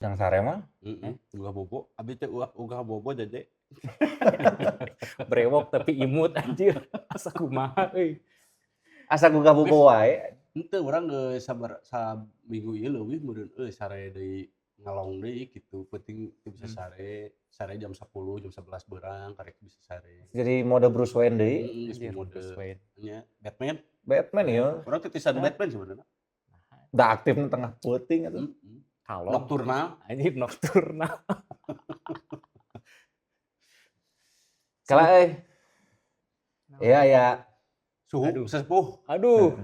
Yang sare mah. Heeh, uga bobo, abi teh ulah uga bobo jadi. Brewok tapi imut anjir. Asa kumaha euy. Asa gugah bobo wae. Henteu, urang geus sabar saminggu ieu leuwih meureun euy sare deui, ngalong deui kitu, penting teu bisa sare, sare jam 10, jam 11 beurang karek bisa sare. Jadi mode Bruce Wayne deui. Heeh, geus Anjir, mode Bruce Wayne. Nya Batman. Batman ieu. Urang titisan Hah? Batman sebenarnya. Da aktif nu tengah peuting atuh. Heeh. Kalong. Nokturnal. Anjir, nokturnal. Kala euy. Iya ya. Suhu Aduh. sesepuh. Aduh.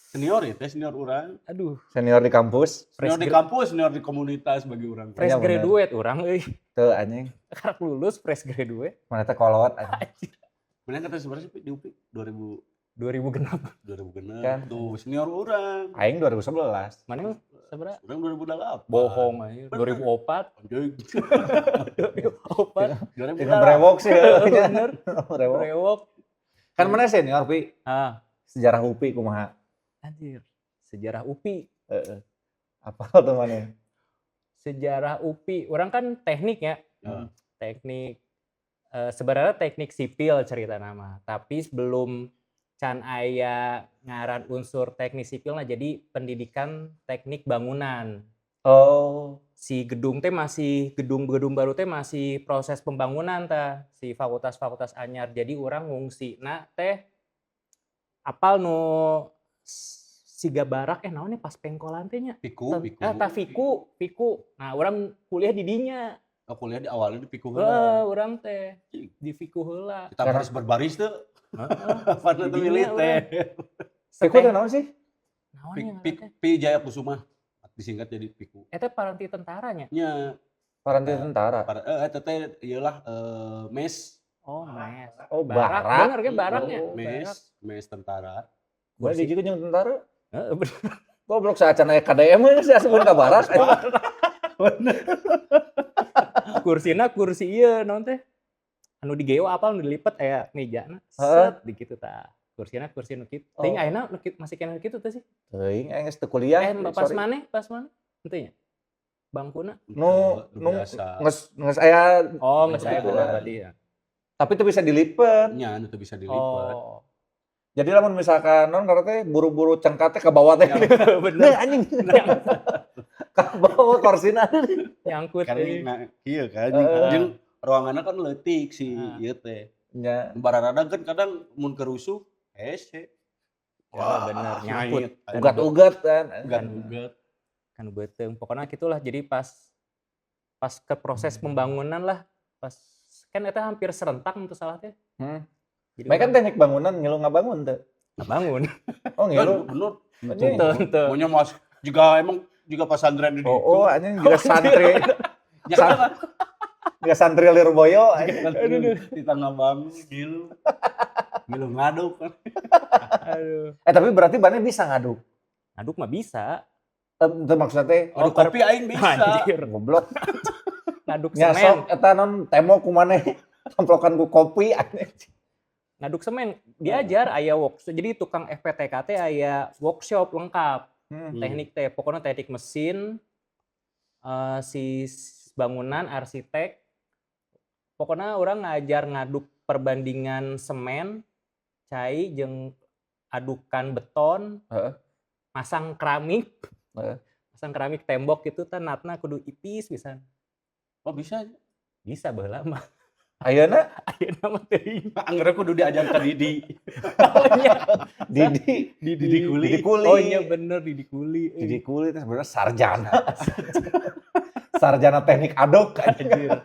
Senior ya teh, senior urang. Aduh. Senior di kampus. Senior di kampus, senior di komunitas bagi urang. Fresh Iya, bener. graduate urang euy. Tuh anjing. Karak lulus fresh graduate. Mana teh kolot anjing. Mana kata sebenarnya sih di UPI 2000 2000 genap. 2000 genep. Kan. Tuh senior urang. Aing 2011. Mana sabaraha? Urang 2008. Bohong anjir. Bener. 2004. Anjing. 2004. Tinggal brewok sih. Bener. Brewok. Brewok. Kan mana senior Pi? Ah, Sejarah UPI kumaha? Anjir. Sejarah UPI. Heeh. Apa tuh mana? Sejarah UPI. Orang kan teknik ya. Ya. Teknik sebenarnya teknik sipil cerita nama, tapi sebelum can aya ngaran unsur teknik sipil, nah jadi pendidikan teknik bangunan. Oh. Si gedung teh masih gedung-gedung baru teh masih proses pembangunan tah, si fakultas-fakultas anyar. Jadi urang ngungsi na teh apal nu siga barak naon pas pengkolan teh nya? Piku, piku. Tah Fiku, Fiku. Nah, urang kuliah di dinya. Oh, kuliah di awalnya di Fiku Heeh, heula. Urang teh di Fiku heula. Kita harus berbaris tuh. Heeh. Apa Di tuh dinya militer. Piku teh naon sih? Naon ya ngaran Pik teh? Pi Jaya Kusuma disingkat jadi Piku. Eta paranti tentaranya. Nya, Paranti tentara. para eta teh ieulah mes. Oh, mes. Oh, Barak. barak. Bener kan baraknya? Oh, mes, Barak. mes tentara. Gua di juga jeung tentara. Heeh, bener. Goblok saacan aya KDM we geus asupkeun ka barak. Kursina kursi ieu naon teh? Anu digeo apal nu dilipet aya mejana. Heeh. Set di kitu tah. Kursina kursi nu kitu. Oh. Teuing ayeuna nu kitu masih keneh kitu teh sih. Teuing aing geus teu kuliah. Pas Sorry. maneh, pas maneh? Henteu nya? Bangkuna? Nu Nu nu biasa. geus geus aya. Oh, geus aya Gitu bener lah. berarti ya. Tapi teu bisa dilipet. Nya anu teu bisa dilipet. Oh. Jadi lamun misalkan non karena teh buru-buru cengkat teh ke bawah teh. Bener. Nah, anjing. Ke bawah korsina. Nyangkut Kan euy. nah, iya kan Heeh. jeung ruanganna kan leutik si Ah. ieu teh. Nya. Bararada kan kadang mun kerusuh hese. Oh, bener, nyangkut. Nyait. Ugat-ugat kan. Ugat-ugat. Kan beuteung. Pokoknya gitulah. Jadi pas pas ke proses pembangunan lah, pas kan eta hampir serentak untuk salah teh. Jadi Mereka kan urang teknik bangunan ngilu ngabangun teh. Ngabangun. Oh, ngilu. Bener. Anjing. Henteu, henteu. Maunya mas juga emang juga pesantren di Oh, oh anjing juga santri. Ya kan? Juga santri Lirboyo anjing. Di tengah bangun ngilu. Ngilu ngaduk kan. Aduh. Tapi berarti bannya bisa ngaduk. Ngaduk mah bisa. Itu maksudnya teh Aduh, kopi aing bisa. Anjir. Goblok. Ngaduk Nya semen. sok eta non tembok ku maneh tamplokan ku kopi anjing. Ngaduk semen diajar aya workshop. Jadi tukang FPTK teh aya workshop lengkap. Teknik teh pokoknya teknik mesin, si bangunan, arsitek. Pokoknya urang ngajar ngaduk perbandingan semen, cai jeung adukan beton, masang keramik. Masang keramik tembok gitu teh natna kudu ipis pisan. Oh, bisa. Bisa baheula mah. Ayeuna? Ayeuna mah teuing. Angger kudu diajar ka Didi. Oh, iya. Didi. Didi Kuli. Didi Kuli. Oh iya bener, Didi Kuli. Didi Kuli itu sebenarnya sarjana. Sarjana teknik aduk Anjir.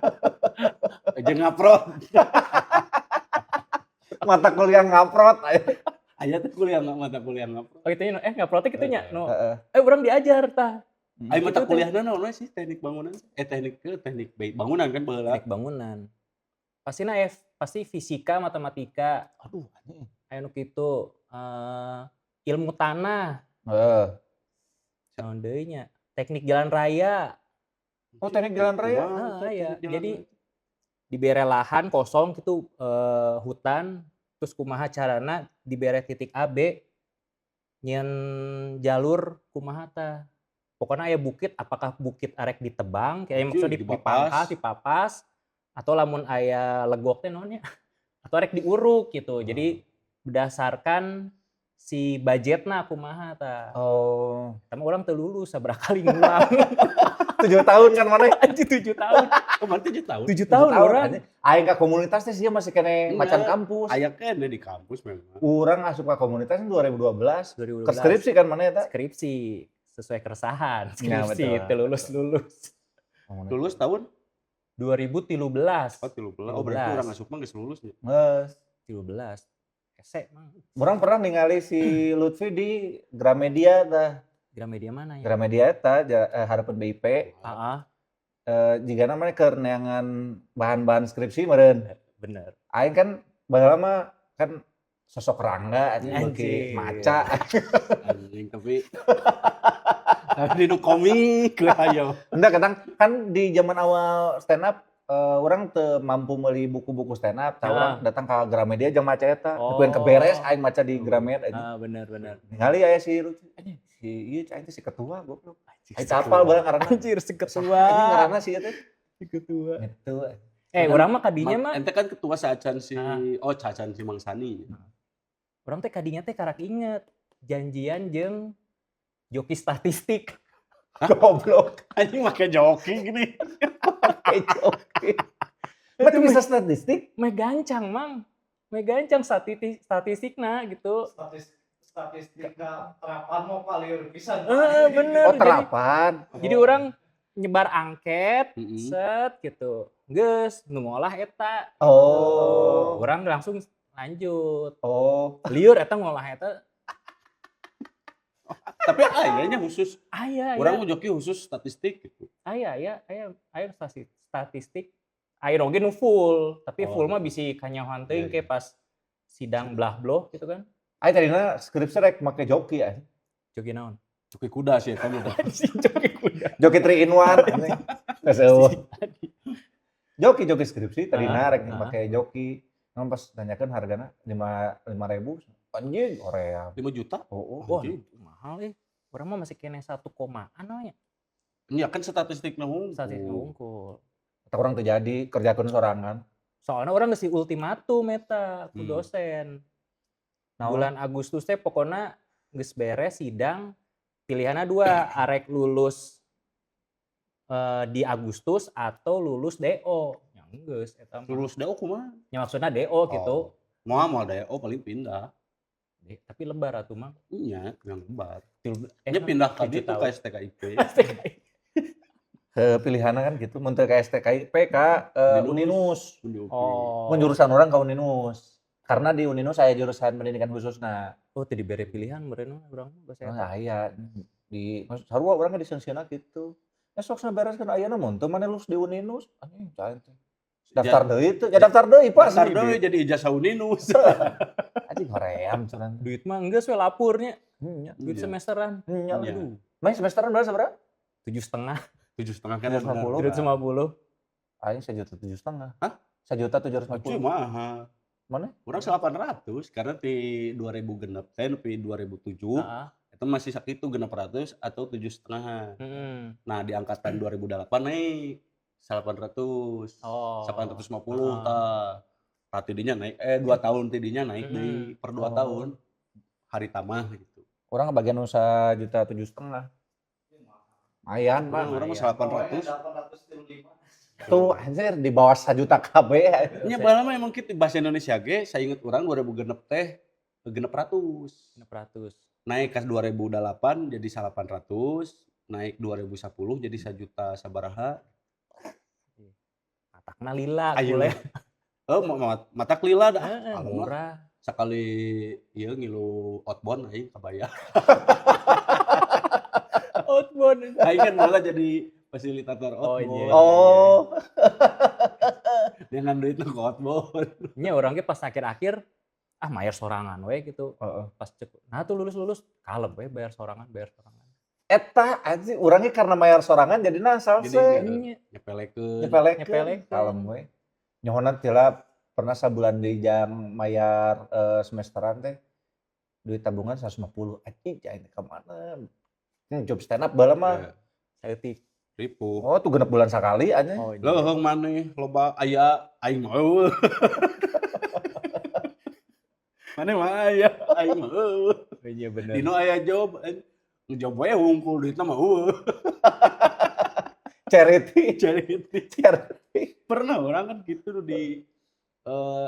Jeung ngaprot. Mata kuliah ngaprot. Aya teh kuliah nggak mata kuliah ngaprot. Oh gitu nya, ngaprot teh kitu nya. No. Heeh. Urang diajar tah. Ayo mata Gitu teh. kuliahna naon we sih teknik bangunan? Teknik ke teknik bangunan kan baheula. Teknik bangunan. Pastina pasti fisika, matematika. Aduh, anjing. Aya nu kitu, ilmu tanah. Heeh. Naon deui nya? Teknik jalan raya. Oh, teknik jalan raya. Kumaha Heeh, teh aya. teknik jalan Jadi raya? Dibere lahan kosong gitu, hutan, terus kumaha carana dibere titik A, B, nyieun jalur kumaha tah. Pokoknya aya bukit, apakah bukit arek ditebang, kayak maksudnya Dipapas. Dipangkas, dipapas, atau lamun aya legok teh naon nya, atau arek diuruk gitu. Jadi berdasarkan si budgetna kumaha tah. Oh. Eta mah urang teu lulus, sabaraha kali ngulang. 7 tahun kan maneh? Anjir, 7 tahun. Oh, berarti 7 tahun. 7 tahun urang. Anjing. Aing ka komunitas teh sia masih keneh Iya. macan kampus. Aya keneh di kampus memang. Urang asup ka komunitas 2012. 2012. Ke skripsi kan maneh eta? Skripsi sesuai keresahan, Ya, skripsi betul. teu lulus-lulus. Lulus tahun? 2013. Oh, 13. Oh, berarti 13. urang asup mah geus lulus nya. Geus. 13. Hese mah. Urang pernah ningali si Lutfi di Gramedia tah. Gramedia mana ya? Gramedia eta hareupeun BIP. Heeh. Jigana maneh keur neangan bahan-bahan skripsi meureun. Bener. Aing kan baheula mah kan sosok Rangga anjing beuki Anjing. maca. Anjing, tapi di nu komik lah ayo. Enggak, kadang kan di zaman awal stand up urang teu mampu meuli buku-buku stand up, tah urang datang ka Gramedia jeung maca eta. Oh. Nepi ka beres aing maca di Gramedia anjing. Ah, bener bener. Ningali aya si Lutfi, anjing si ieu aing teh si ketua goblok. Aing teu apal barang ngaranna. Anjir, si ketua. Anjing ngaranna si ieu teh. Si ketua. Gitu. Eh, urang mah kadinya mah Ente kan ketua saacan si Ah. oh, saacan si Mang Sani. Urang teh kadinya teh karak inget janjian jeung joki statistik. Goblok. Anjing make joki gini. Joki. Berarti bisa statistik? Meh gancang, Mang. Meh gancang statistik statistikna gitu. Statistikna terapan mau palir pisan. Heeh, bener. Oh, terapan. Jadi urang nyebar angket, set gitu. Geus, nu ngolah eta. Oh. Urang langsung lanjut. Oh. Liur eta ngolah eta. Tapi ayahnya khusus. Aya, Urang aya. mau joki khusus statistik gitu. Aya, aya, aya, aya statistik. Statistik. Aya oge nu full, tapi Oh, full mah gitu. bisi kanyahoan teuing Iya, ke pas sidang blah bloh gitu kan. Aing tadina skripsi rek make joki anjing. Joki naon? Joki kuda sih eta mah. Anjing, joki kuda. Joki 3 in 1 anjing. Geus euweuh. Joki joki skripsi tadina rek make joki. Namun pas nanyakeun hargana 5 5.000 anjing hoream. 5 juta? Oh, Wah, Anjing. mahal eh. Urang mah masih keneh 1 komaan we nya. Iya kan statistikna hungkul. Statistik hungkul. Atau urang teu jadi kerjakeun sorangan. Soalnya urang geus ultimatum eta ku dosen. Naon? Bulan Agustus teh pokoknya geus beres sidang, pilihannya dua, arek lulus di Agustus atau lulus DO. Ya geus eta mah. Lulus DO kumaha? Ya maksudnya DO gitu. Oh. Moal moal DO paling pindah. Tapi lebar atuh mah. Iya, yang lebar. Eh, Dia pindah ka 7 ditu tahun. ka STKIP. STKIP. Ke pilihanna kan gitu mun teu ka STKIP ka Uninus. Uninus. Uninus. Oh. Mun jurusan urang ka Uninus. Karena di Uninus aya jurusan pendidikan khususna. Oh, teu dibere pilihan meureun mah urang mah bahasa Oh, eta. aya di sarua urang ge diseungseunna kitu. Ya sok bereskeun ayeuna mun teu maneh lulus di Uninus, anjing cai teh. Daftar deui teu, ya daftar deui Pak. Daftar deui jadi ijazah Uninus. Anjing hoream curang. Duit mah geus we lapurnya. Nya. Duit Iya. semesteran. Nya. Iya. Aduh, Main semesteran berapa sabaraha? 7,5. 7,5 kan 750. 750. Aing 1.750.000. Hah? 1.750.000. Cuy mahal. Mana? Urang 800 karena di 2000 genep teh nepi 2007 Heeh. itu masih sakitu 600 atau 7,5. Nah, di angkatan 2008 naik 800. Oh. 850 Heeh. tah. Tah tidinya naik 2 tahun tidinya naik deui per 2 Oh. tahun. Hari tamah gitu. Urang kebagian nu 1.750.000. Lumayan, Pak. Urang mah Lumayan. 800. 835. Tuh anjir di bawah 1 juta KB. Nya baheula mah emang kitu bahasa Indonesia ge sainget urang 2006 teh 600. 600. Naik ke 2008 jadi 800, naik 2010 jadi 1 juta sabaraha. Matakna lila Ayeuna. kule. Oh, matak lila dah. Heeh, Kalem lah. murah. Sakali ieu ngilu outbound aing kabayar. Outbound. Aing kan malah jadi fasilitator Oh, outbound. iya. Oh. Dengan duit nu ke outbound. Nya urang ge pas akhir-akhir ah bayar sorangan we gitu. Heeh. Pas cek nah tuh lulus-lulus kalem we bayar sorangan, bayar sorangan. Eta anjing urangnya karena bayar sorangan jadi nasal Jadi se. Nya. Nyepelekeun. Nyepelekeun. Nyepelekeun. Kalem we. Nyohonan tila pernah sabulan deui jang mayar semesteran teh duit tabungan 150 anjing aing teh ka mana? Job stand up baheula mah. Ya, Saeutik. ripuh. Oh, tuh 6 bulan sakali anjing. Oh, iya. Leuheung maneh loba aya aing mah euweuh. Maneh mah aya, aing mah euweuh. Iya bener. Dino aya job, ngejob we hungkul duitna mah euweuh. Charity. Charity. Charity. Pernah orang kan gitu di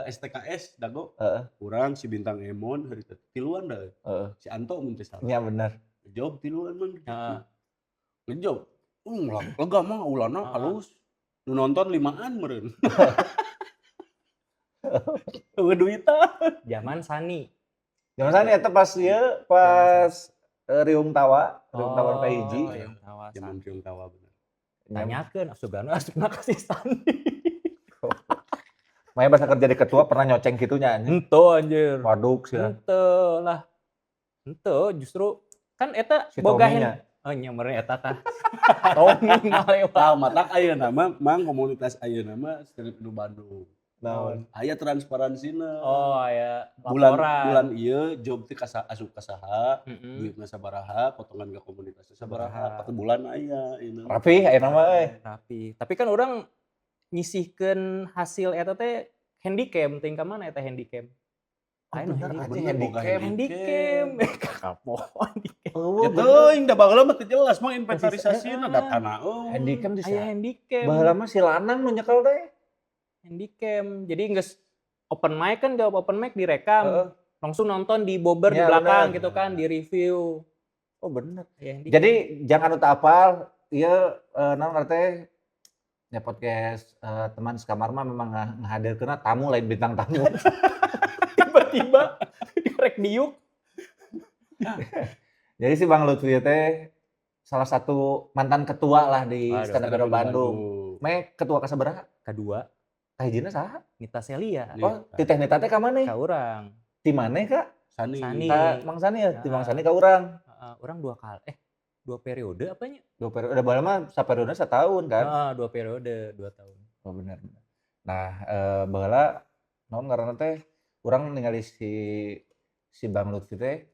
STKS Dago. Heeh. Urang si Bintang Emon hari teh tiluan dah. Heeh. Si Anto mun teu salah. Iya bener. Ngejob tiluan mah gitu. Heeh. Ngejob. Lega mah aulana halus. Nu nonton limaan meureun. Euweuh duitan. Zaman Sani. Zaman sana eta pas ieu pas Riung Tawa, Riung Tawa Oh, kahiji. Riung Tawa. Zaman Riung Tawa bener. Tanyakeun asugana asupna ka si Sani. Maya bahasa kerja di ketua pernah nyoceng gitunya anjing. Henteu anjir. Waduk sih. Henteu lah. Henteu justru kan eta Si boga Tommy-nya. Oh nya meureun eta tah. Tommy ngalewat. Tah matak ayeuna mah mang komunitas ayeuna mah Stand Up Indo Bandung. Naon? Aya transpaраnsina. Oh aya Bulan laporan. bulan ieu job teh kasa asup ka saha, Heeh. duitna sabaraha, potongan ke komunitasnya sabaraha, Sabaraha. per bulan aya ieu. Rapi ayeuna mah euy. Rapi. Tapi kan orang nyisihkeun hasil eta teh handycam, teuing ka mana eta handycam? Oh, Aya nu bener, handycam. anjing, Bener, boga handycam. Handycam. Kapok handycam. Eueuh, Ya bener. teuing da baheula mah teu jelas mah inventarisasina Heeh. datana euweuh. Handycam di Aya handycam. Baheula mah si Lanang nu nyekel teh. Handycam. Jadi geus open mic kan jawab open mic direkam. Heeh. Langsung nonton di bobber di Ya, belakang bener. gitu kan, di review. Oh bener. Aya handycam. Jadi jangan nu teu apal ieu naon ngaran teh ya podcast teman sekamar mah memang ngahadirkeunna tamu lain bintang tamu. Tiba-tiba direk diuk. Jadi si Bang Lutfi teh salah satu mantan ketua lah di Aduh, Stand Up Indo Bandung. Me ketua kasabaraha? Kedua, Kahijina saha? Nita Celia. Nih. Oh, ti Teh Nita teh ka maneh? Ka urang. Ti maneh ka? Sani. Sani. Ka Mang Sani ya? Ti Mang Heeh. Sani ka urang. Heeh, urang dua kali dua periode apanya? Dua periode, udah baheula mah saperiode satahun kan? Heeh, dua periode, 2 tahun. Oh bener bener. Nah, baheula naon ngaranna teh urang ningali si si Bang Lutfi teh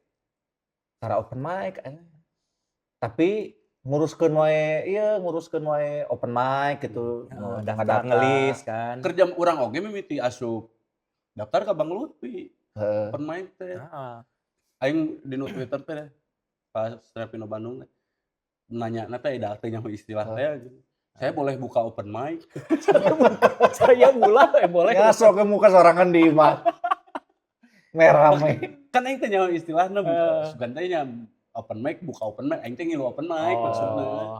tara open mic anjing. Tapi nguruskeun wae ieu, nguruskeun wae open mic gitu, Heeh, daftar ngadata. ngelis kan. Kerja urang oge mimiti asup daftar ka Bang Lutfi. Heeh. Open mic teh. Heeh. Aing di nu Twitter teh pas Stand Up Indo Bandung teh nanya teh da teh nyaho istilah teh. Saya boleh buka open mic. Saya mulai boleh. Ya sok ke muka sorangan di imah. Merame. Kan aing teh nyaho istilahna buka sugan teh nya open mic buka open mic aing teh ngilu open mic maksudna. Oh.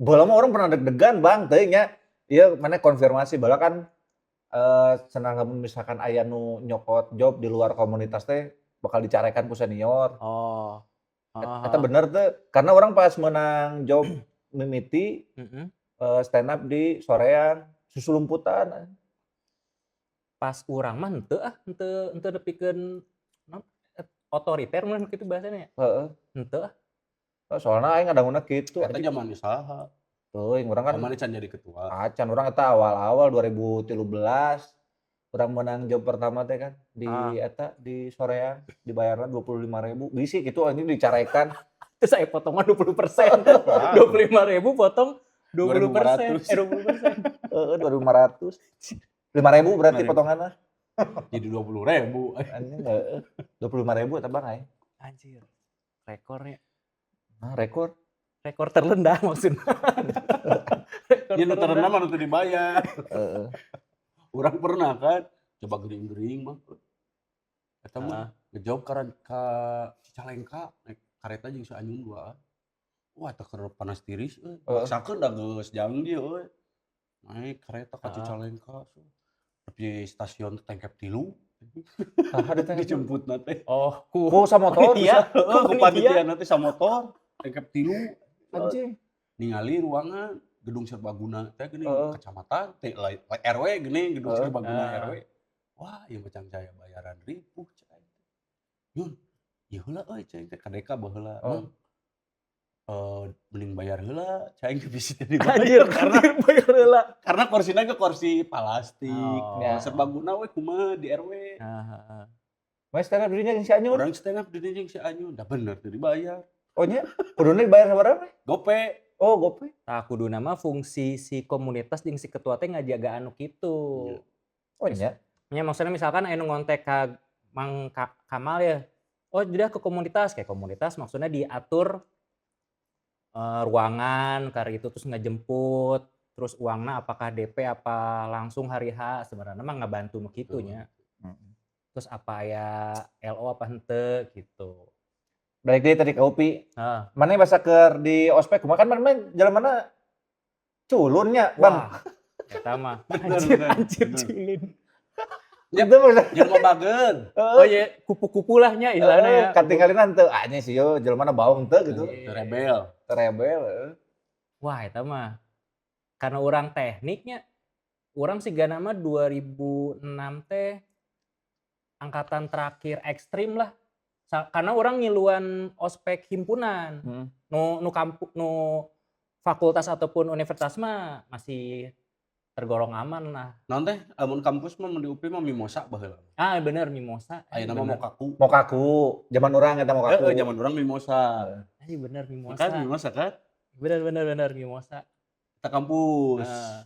Baheula mah orang pernah deg-degan Bang teuing nya. Ieu mana konfirmasi baheula kan cenah lamun misalkan aya nu nyokot job di luar komunitas teh bakal dicarekan ku senior. Oh. Heeh, Eta bener teu? Karena orang pas menang job mimiti stand up di Soreang, susulumputan. Pas urang mah henteu ah, henteu henteu nepikeun naon otoriter mun kitu bahasana ya. Heeh. Henteu ah. Oh, soalna aing ngadanguna kitu. Eta zaman saha? Teuing urang kan Kamari can jadi ketua. acan urang eta awal-awal 2013 urang menang job pertama teh kan di eta di Soreang dibayarna 25.000 bisi kitu anjing dicarekan. Terus saya potongan 20%. 25.000 potong 20%. 2.500. 20%. Heeh, 2.500. 5.000 berarti 5.000. potonganna. Jadi 20.000. Anjing heeh. 25.000 eta Bang aing. Anjir. Rekornya. Nah, rekor. Rekor terendah maksudnya. Rekor Ya nu terendah mah nu teu dibayar. Heeh. Urang pernah kan coba gering-gering mah. Eta mah ngejob ka Cicalengka naik kareta jeung si Anyun dua. Wah, teh keur panas tiris euy. Heeh. Maksakeun da geus jang dieu euy. Naik kereta ka Cicalengka. Tapi stasiun teh tengkep tilu. Saha ditengkep? Dijemputna teh. Oh, ku Ku samotor panitia. bisa. Heeh, ku Panitia. panitia teh samotor tengkep tilu. Anjing. Ningali ruangan gedung serbaguna teh geuning kecamatan teh RW geuning gedung serbaguna RW. Wah, ieu macam saya bayaran ripuh cai. Yun, ieu heula euy cai teh kadeka baheula. Oh. Mang, mending bayar heula cai teh bisi teh dibayar Anjir, karena anjir bayar heula. karena korsina ge kursi plastik. Oh. Ya. Serbaguna we kumaha di RW. Heeh. Mas stand up dirinya jeung si Anyun. Urang stand up di dinya jeung si Anyun, da bener teu dibayar. Oh nya, kuduna dibayar sabaraha? Gope. Oh, gope. Tah kuduna mah fungsi si komunitas jeung si ketua teh ngajaga anu kitu. Iya. Oh nya. Nya maksudnya misalkan aya nu ngontek ka Mang Kamal ya. Oh, udah ke komunitas, kayak komunitas maksudnya diatur ruangan kar itu terus ngejemput, terus uangna apakah DP apa langsung hari H, sebenarnya mah ngabantu nu kitu nya. Terus apa aya LO apa henteu gitu. Balik deui tadi ka UPI. Heeh. Maneh basa keur di ospek kumaha kan maneh jelema culun nya, Bang. Wah, eta mah Bener, anjir bener, anjir bener. culun. Ya, Itu maksudnya. jelema bageun. Oh iya, kupu-kupu lah nya istilahna ya. Katinggalina henteu, anjing sih yo jelema baong teu gitu. Teu rebel. Teu rebel heeh. Wah, eta mah karena urang tekniknya, urang sigana mah 2006 teh angkatan terakhir ekstrim lah. Karena urang ngiluan ospek himpunan. Nu nu kampu nu fakultas ataupun universitas mah masih tergolong aman lah. Naon teh amun kampus mah mun di UPI mah Mimosa baheula. Ah, bener Mimosa. Ayeuna mah bener. Mokaku. Mokaku, zaman urang eta Mokaku. Heeh, zaman urang Mimosa. Anjir bener Mimosa. Kan Mimosa kan? Bener bener bener Mimosa. Kita kampus. Heeh.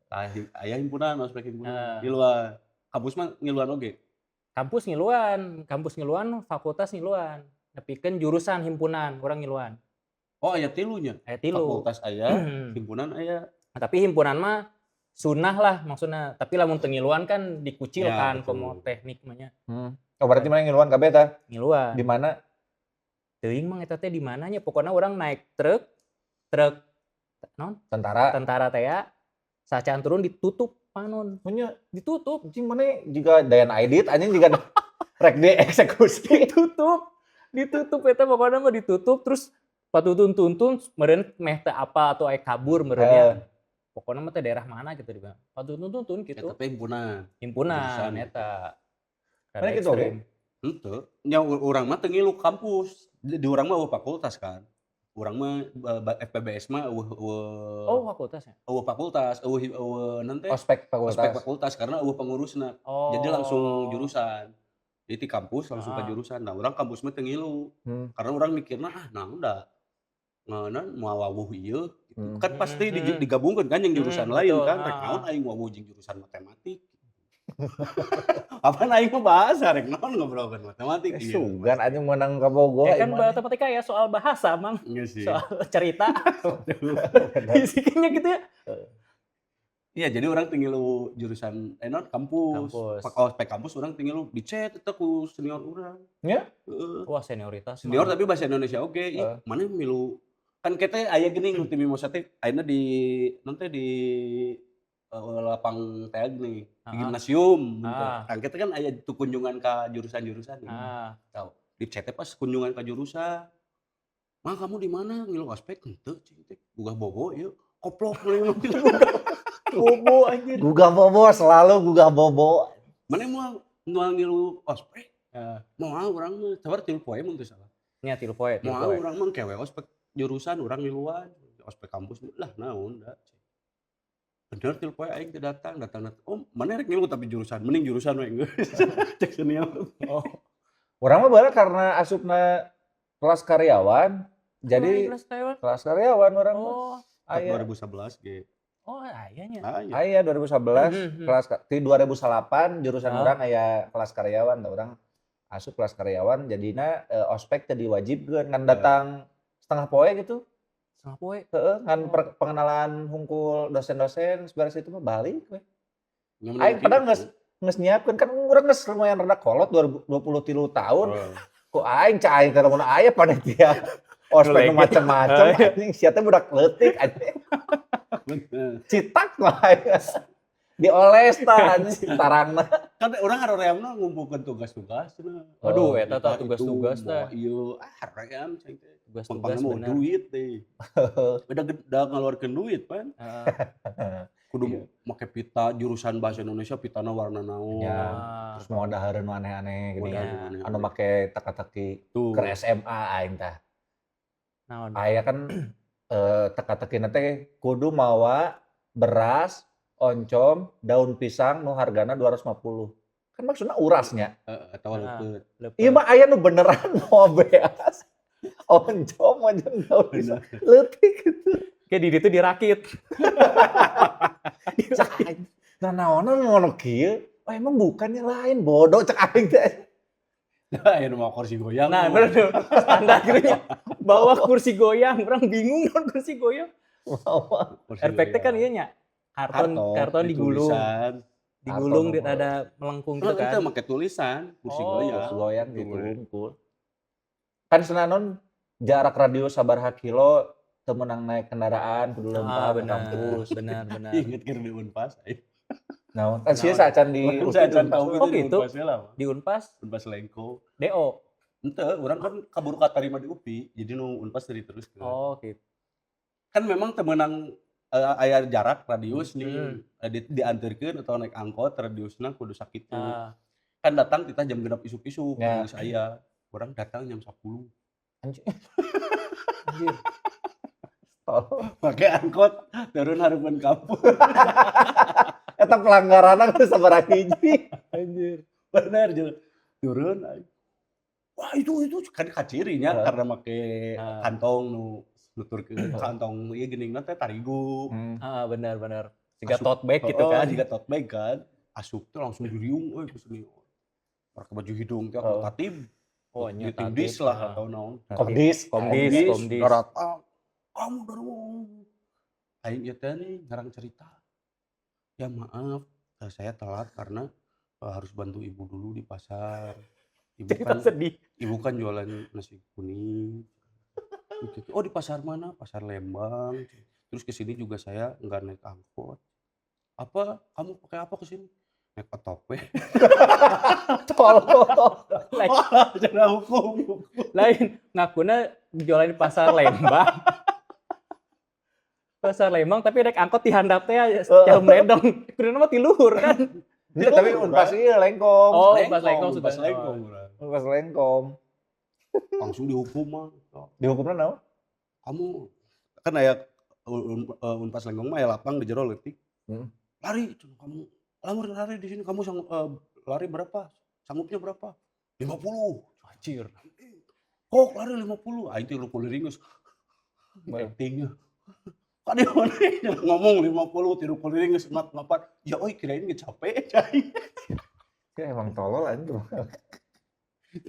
Tah aya himpunan, ospek himpunan. Heeh. Ngiluan. Kampus mah ngiluan oge. Kampus ngiluan, fakultas ngiluan. Nepikeun jurusan himpunan urang ngiluan. Oh, aya tilunya. Aya tilu. Fakultas aya, himpunan aya. Nah, tapi himpunan mah sunah lah maksudnya. Tapi lamun teu ngiluan kan dikucilkan Ya, betul. komo teknik mah nya. Oh, berarti maneh ngiluan kabeh tah? Ngiluan. Di mana? Teuing mang eta teh di mananya, pokoknya urang naik truk, truk naon? Tentara. Tentara teh ya. Sacan turun ditutup panon. Punya Ditutup. anjing maneh jiga Dayan Aidit anjing jiga rek dieksekusi. Ditutup. Ditutup eta pokoknya mah ditutup terus patutun tuntun meureun meh teu apa atau aya kabur meureun nya. Pokoknya mah teh daerah mana gitu di patutun tuntun gitu. Eta teh himpunan. Himpunan Jurusan. eta. Rada Mana gitu oge? ekstrim. Henteu. Nya urang mah teu ngilu kampus. Di urang mah euweuh fakultas kan. Urang mah FPBS mah euweuh euweuh Oh, fakultasnya. euweuh fakultas, euweuh euweuh naon teh? Ospek fakultas. Ospek fakultas karena euweuh pengurusna. Oh. Jadi langsung jurusan. Jadi di kampus langsung ke jurusan. Nah, urang kampus mah teu ngilu. Karena urang mikirna ah naon da ngeunan moal wawuh ieu gitu. Kan pasti digabungkeun kan jeung jurusan lain kan. Rek naon aing wawuh jeung jurusan matematik. Apaan aing mah bahasa rek naon ngobrolkeun matematik Eh, ieu. sugan anjing meunang ka Bogor Ya kan aing mah. matematika ya soal bahasa, Mang. Iya sih. Soal cerita. Fisiknya gitu ya. Iya, jadi urang teu ngilu jurusan naon kampus. Kampus. Ospek kampus urang teu ngilu di chat eta ku senior urang. Nya? Heeh. Wah, senioritas. Senior mah. tapi bahasa Indonesia oge. Ih, maneh milu kan kita aya geuning nu ti Mimosa teh ayeuna di naon teh di lapang teh geuning, di gimnasium. Kan kita kan aya tuh kunjungan ka jurusan-jurusan nih. Tahu. Di chat teh pas kunjungan ka jurusan. "Mang, kamu di mana?" Ngilu ospek henteu cing teh. Gugah bobo ieu. Koplok mah. Bobo anjir. Gugah bobo selalu gugah bobo. Maneh moal moal ngilu ospek? Heeh. Moal urang mah, sabar 3 poe mun teu salah. Nya 3 poe, 3 Moal poe. urang mah kewe ospek jurusan urang ngiluan, ospek kampus lah naon da. Bener 3 poe aing teu datang, datang datang. Oh, maneh rek ngilu tapi jurusan, mending jurusan we geus. Cek senior. Oh. Urang mah baheula karena asupna kelas karyawan, jadi Oh, kelas karyawan. kelas karyawan urang mah. Oh. Aya. 2011 ge. Oh, aya nya. Aya. Aya 2011 kelas di 2008 jurusan urang aya kelas karyawan, tah urang asup kelas karyawan jadina ospek teh diwajibkeun ngan datang setengah poe gitu. Setengah poe. Heeh, ngan pengenalan hungkul dosen-dosen beres itu mah balik we. Nya Aing mending padahal kitu. geus nyiapkeun kan urang geus lumayan rada kolot 23 tahun. Ku aing cak aing teh lamun aya panitia ospek nu macem-macem anjing sia teh budak leutik anjing. Bener. Citak lah dioles tah anjing tarangna. Kan urang haroreamna ngumpulkeun tugas-tugas cenah. Aduh, Oh, eta tah Itu, tugas-tugas tah. bawa ieu ah haroream cing teh. Tugas-tugas Pangpangna mau bener. duit teh. Udah udah ngaluarkeun duit pan. Heeh. Kudu make pita jurusan bahasa Indonesia pitana warna naon. Ya. Ah. Terus mau dahareun nu aneh-aneh gini. Modal Iya. aneh-aneh. Anu make teka-teki Tuh. keur SMA aing tah. Naon? Aya kan teka-tekina teh kudu mawa beras, oncom, daun pisang nu hargana 250. Kan maksudnya urasnya. Heeh, atawa leupeut. Leupeut. Ieu mah aya nu beneran mawa beas. Oncom jeung daun pisang. Leutik gitu. Kayak di ditu dirakit. Cek aing. Nah naonan ngono kieu? Oh emang bukannya lain, bodoh cek aing teh. Nah, aya nu mawa kursi goyang. Nah, bener tuh. Standar gitu nya. Bawa kursi goyang, urang bingung naon kursi goyang. Bawa. Kursi RPK kan goyang. ieu nya. Karton karton digulung. Ditulisan. Digulung Karton di ada melengkung gitu Heeh, kan. itu make tulisan, kursi Oh. goyang. Kursi goyang gitu Gitu. hungkul. Kan senanon jarak radius sabaraha kilo teu meunang naik kendaraan kudu Ah, leumpang ke benar. kampus. Benar, benar. Inget keur di Unpas aing. Naon? Kan sia saacan di Urang saacan Unpas. ka Oh, di gitu? Unpas heula mah. Di Unpas Unpas Lengko. DO. Henteu, urang kan kaburu katarima di UPI, jadi nu Unpas teu diteruskeun. Oh, gitu. Kan memang teu meunang aya jarak radius nih, dianterkeun atau naik angkot radiusna kudu sakitu. Kan datang kita jam 6 isuk-isuk, Ya. geus aya. Urang datang jam 10. Anjir. Anjir. Tolol. Make angkot turun hareupeun kampus. Eta pelanggaranna geus sabaraha hiji. Anjir. Bener jeung turun aing. Wah itu kan kacirinya karena make kantong nu nuturkeun kantong ieu geuningna teh tarigu. Ah, benar benar. Siga Asup. tote bag gitu Heeh, kan. jiga tote bag kan. Asup teh langsung diriung euy ku senior. Pakai baju hidung teh Heeh. tatib. Oh, Di nya timdis tatib. lah Ah. atau naon. Komdis. Komdis, komdis. Daratang. Kamu dari mana? Aing ieu teh nih ngarang cerita. Ya maaf, saya telat karena harus bantu ibu dulu di pasar. Ibu Cerita kan sedih. ibu kan jualan nasi kuning. Gitu. Oh di pasar mana? Pasar Lembang. Terus ke sini juga saya nggak naik angkot. Apa? Kamu pakai apa ke sini? Naik otopwe. Tolol. Lain, Wah, jangan hukum. lain ngakuna jualan di pasar Lembang. Pasar Lembang tapi naik angkot di handap teh jauh meledong. Kuduna mah ti luhur kan. Henteu, tapi Unpas ieu Lengkong. Oh, Unpas Lengkong Unpas sudah. Lengkong. Urang. Unpas Lengkong. Langsung dihukum mah. Dihukumna naon? Kamu kan aya Unpas Lengkong mah aya lapang di jero leutik. Lari cenah kamu. Lamun lari di sini kamu sanggup lari berapa? Sanggupnya berapa? 50. Anjir. Kok lari 50? Aing teh lu kuliring geus. Actingnya. Kan dia mana ngomong 50 tilu kuliring geus mat mapat. Ya euy kirain geus capek aing. Ya emang tolol anjing.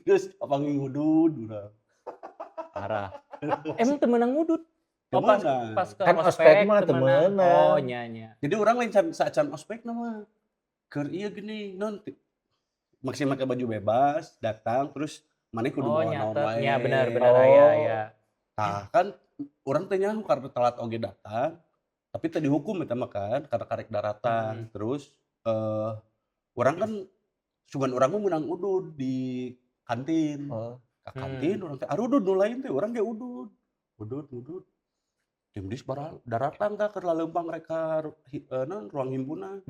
Geus panggil ngudud urang. Parah. Emang teu meunang ngudud? Oh, pas, Teu meunang. pas ke Kan ospek mah teu teu meunang. meunang. Oh, nya nya. Jadi urang lain can saacan ospek mah. Keur ieu geuning non masih make baju bebas, datang terus maneh kudu Oh, bawa naon nyatet. wae. Nya benar benar Oh. aya aya. Tah kan urang teh nyaho karena telat oge datang, tapi teu dihukum eta mah kan karena karek daratan. Terus urang kan sugan urang mah meunang udud di kantin. Oh. Ka kantin urang teh arudud nu lain teh urang ge udud. Udud udud. Tim dis daratan tah keur laleumpang rek ka naon ruang himpunan.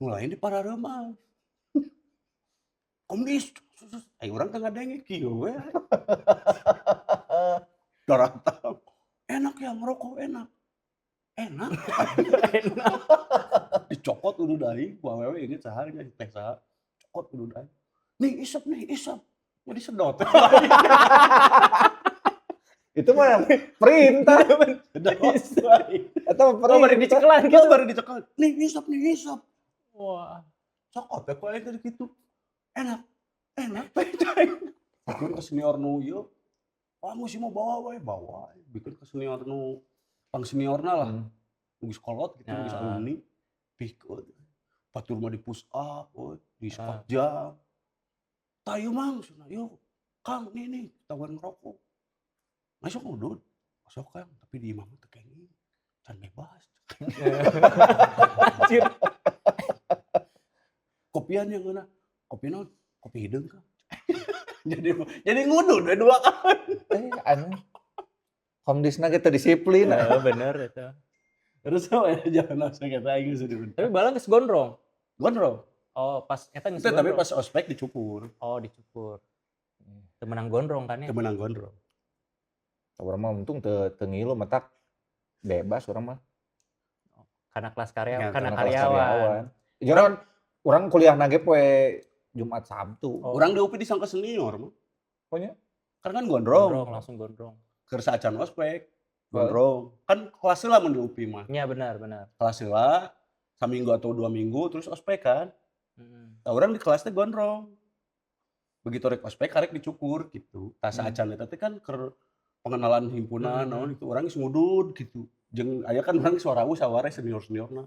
Nu lain di parareuman. Komdis, ai urang teh ngadenge kieu we. Daratan. Enak ya ngerokok enak. Enak. Enak. Dicokot udud aing ku awewe inget saha nya teh saha. Cokot udud aing. Nih isep nih isep. Mau disedot. Itu mah perintah. Sedot. Eta mah Oh, baru perintah. dicekelan Gitu gitu. baru dicekal. Nih isep nih isep. Wah. Cokot ya ku aing teh kitu. Enak. Enak teh aing. Bikin ke senior nu ieu. Kamu sih mau bawa wae, bawa. Bikin ke senior nu pang seniorna lah. Geus kolot gitu, geus alumni. Pikeun. Batur mah di push up, euy, di squat jam. Tah ieu mang cenah, yuk. Kang nih nih ketahuan ngerokok. Masuk ngudud. Masuk Kang, tapi di imah mah teu kenging. Can bebas. Anjir. Kopian yang ngeunah. Kopi naon? Kopi hideung Kang. Jadi ngudud we dua kali. Aneh. Komdisna ge teu disiplin. Heeh, bener itu. Terus apa ya jangan langsung kata aing geus di Tapi balang geus gondrong. Gondrong. Oh, pas eta geus Itu tapi gondrong. pas ospek dicukur. Oh, dicukur. Teu meunang gondrong kan ya. Teu meunang gondrong. Urang mah untung teu teu ngilu matak bebas urang mah. Karena kelas karya, Ya, karena Karena kelas karyawan. Jangan urang kuliah ge poe Jumat Sabtu. Oh. Urang di UPI disangka senior mah. Pokoknya Karena kan gondrong. Gondrong, langsung gondrong. Keur saacan ospek. Gondrong. Kan kelas heula mun di UPI mah. Iya benar, benar. Kelas heula saminggu atau 2 minggu terus ospek kan. Nah, urang di kelas teh gondrong. Begitu rek ospek karek dicukur gitu. Tah saacan eta teh kan keur pengenalan himpunan naon itu urang geus ngudud gitu. Jeung aya kan urang suara saware senior-seniorna.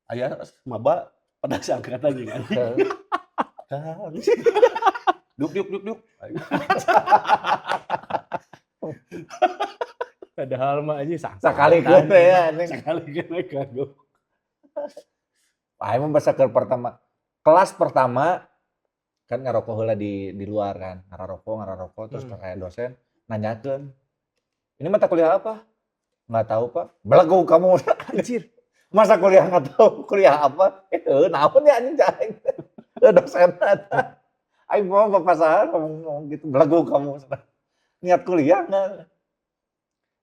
Aya maba pada seangkatan jeung aing. Kang. Duk duk duk duk. Padahal mah aja sang. Sakali gue teh ya anjing. Sekali kena kagok. Aing mah bahasa keur pertama kelas pertama kan ngarokok heula di luar kan, ngarokok ngarokok terus kayak dosen nanyakeun, "Ini mata kuliah apa?" "Nggak tahu, Pak." "Belagu kamu." Anjir. Masa kuliah nggak tahu kuliah apa? Eh, naon ya anjing aing. Eh, dosen eta. Aing mau bapak saha ngomong, ngomong gitu, "Belagu kamu." Niat kuliah nggak?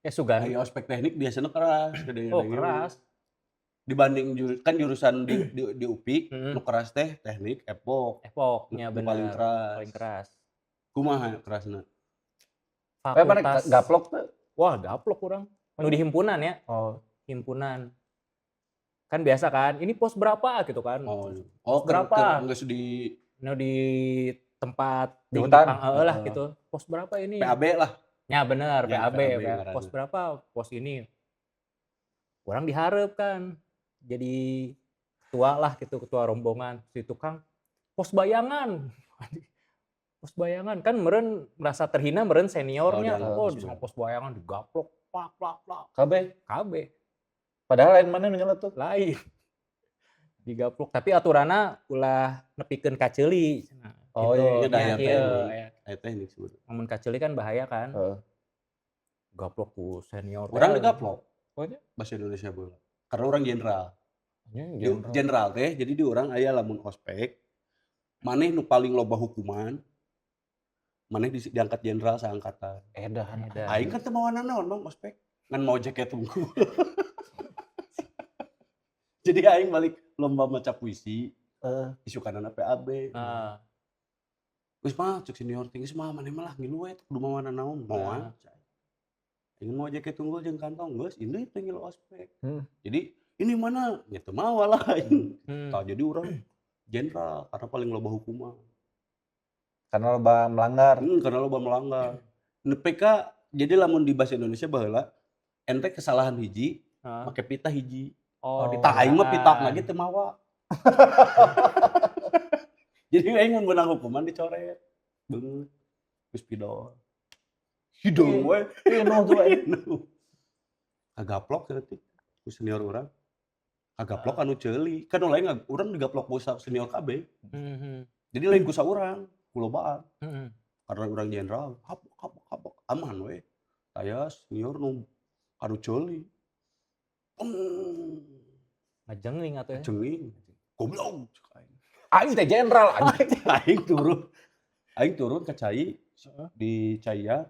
Ya sugan. Aya ospek teknik biasanya keras Oh, keras. Dibanding kan jurusan di UPI nu keras teh teknik, epok. Epoknya Nu benar. paling keras. Paling keras. Kumaha kerasna? Eh, mana Fakultas. gaplok tuh? Wah, gaplok urang. Nu di himpunan ya, Oh, himpunan. Kan biasa kan, ini pos berapa gitu kan. Oh, oh Berapa? Keur geus di Nu di tempat Di hutan? Jepang, heeh lah Heeh. gitu. Pos berapa ini? PAB lah. Ya bener, Ya, PAB, PAB PAB. ngaranna. Pos berapa? Pos ini. Urang diharap kan. Jadi ketua lah gitu, ketua rombongan. Si tukang pos bayangan. Pos bayangan kan meren merasa terhina meren seniornya. Oh, dianggap Oh, pos di pos bayangan digaplok, plak plak plak. KB. KB Padahal lain mana nu nyeletuk. Lain. Digaplok, tapi aturanna ulah nepikeun ka ceuli cenah. Oh, Gitu. iya, iya, Nya daya kieu, teknik. aya. Aya teknik sebenarnya. Mun ka ceuli kan bahaya kan. Heeh. Gaplok ku senior. Urang teh. digaplok. Oh, nya? Bahasa Indonesia bola. Karena urang jenderal. Nya Di, jenderal. jenderal teh jadi di urang aya lamun ospek maneh nu paling loba hukuman maneh diangkat jenderal saangkatan. Edan. Edan. Aing kan teu mawa nanaon Bang ospek. Ngan mau jaket tunggu. Jadi aing balik lomba maca puisi, isukanana PAB. Ah. Geus mah cek senior teh, "Geus mah maneh mah lah ngilu we kudu mawa nanaon." Moal. Aing mau jaket tunggul jeung kantong geus ini teh ngilu ospek. Jadi ini mana? Nya teu mawa lah aing. Tah jadi urang jenderal karena paling loba hukuman. Karena loba melanggar. Karena loba melanggar. Nepi ka jadi lamun di bahasa Indonesia baheula ente kesalahan hiji make pita hiji. Oh, Oh. Tah aing mah pita ditandaan. lagi teu mawa. Jadi aing mun meunang hukuman dicoret. Beungeut. Geus pidol. Hidung we. Pinuh tuh aing. Kagaplok berarti ku senior urang. Kagaplok anu ceuli. Kan nu lain urang digaplok ku senior kabeh. Jadi lain ku saurang, ku lobaan. Karena urang jenderal, kapok kapok kapok aman we. Aya senior nu anu ceuli. Peng. Ngajengling atuh ya. Jenging. Goblok cek aing. Aing teh jenderal anjing. Aing turun. Aing turun ke cai di Caya.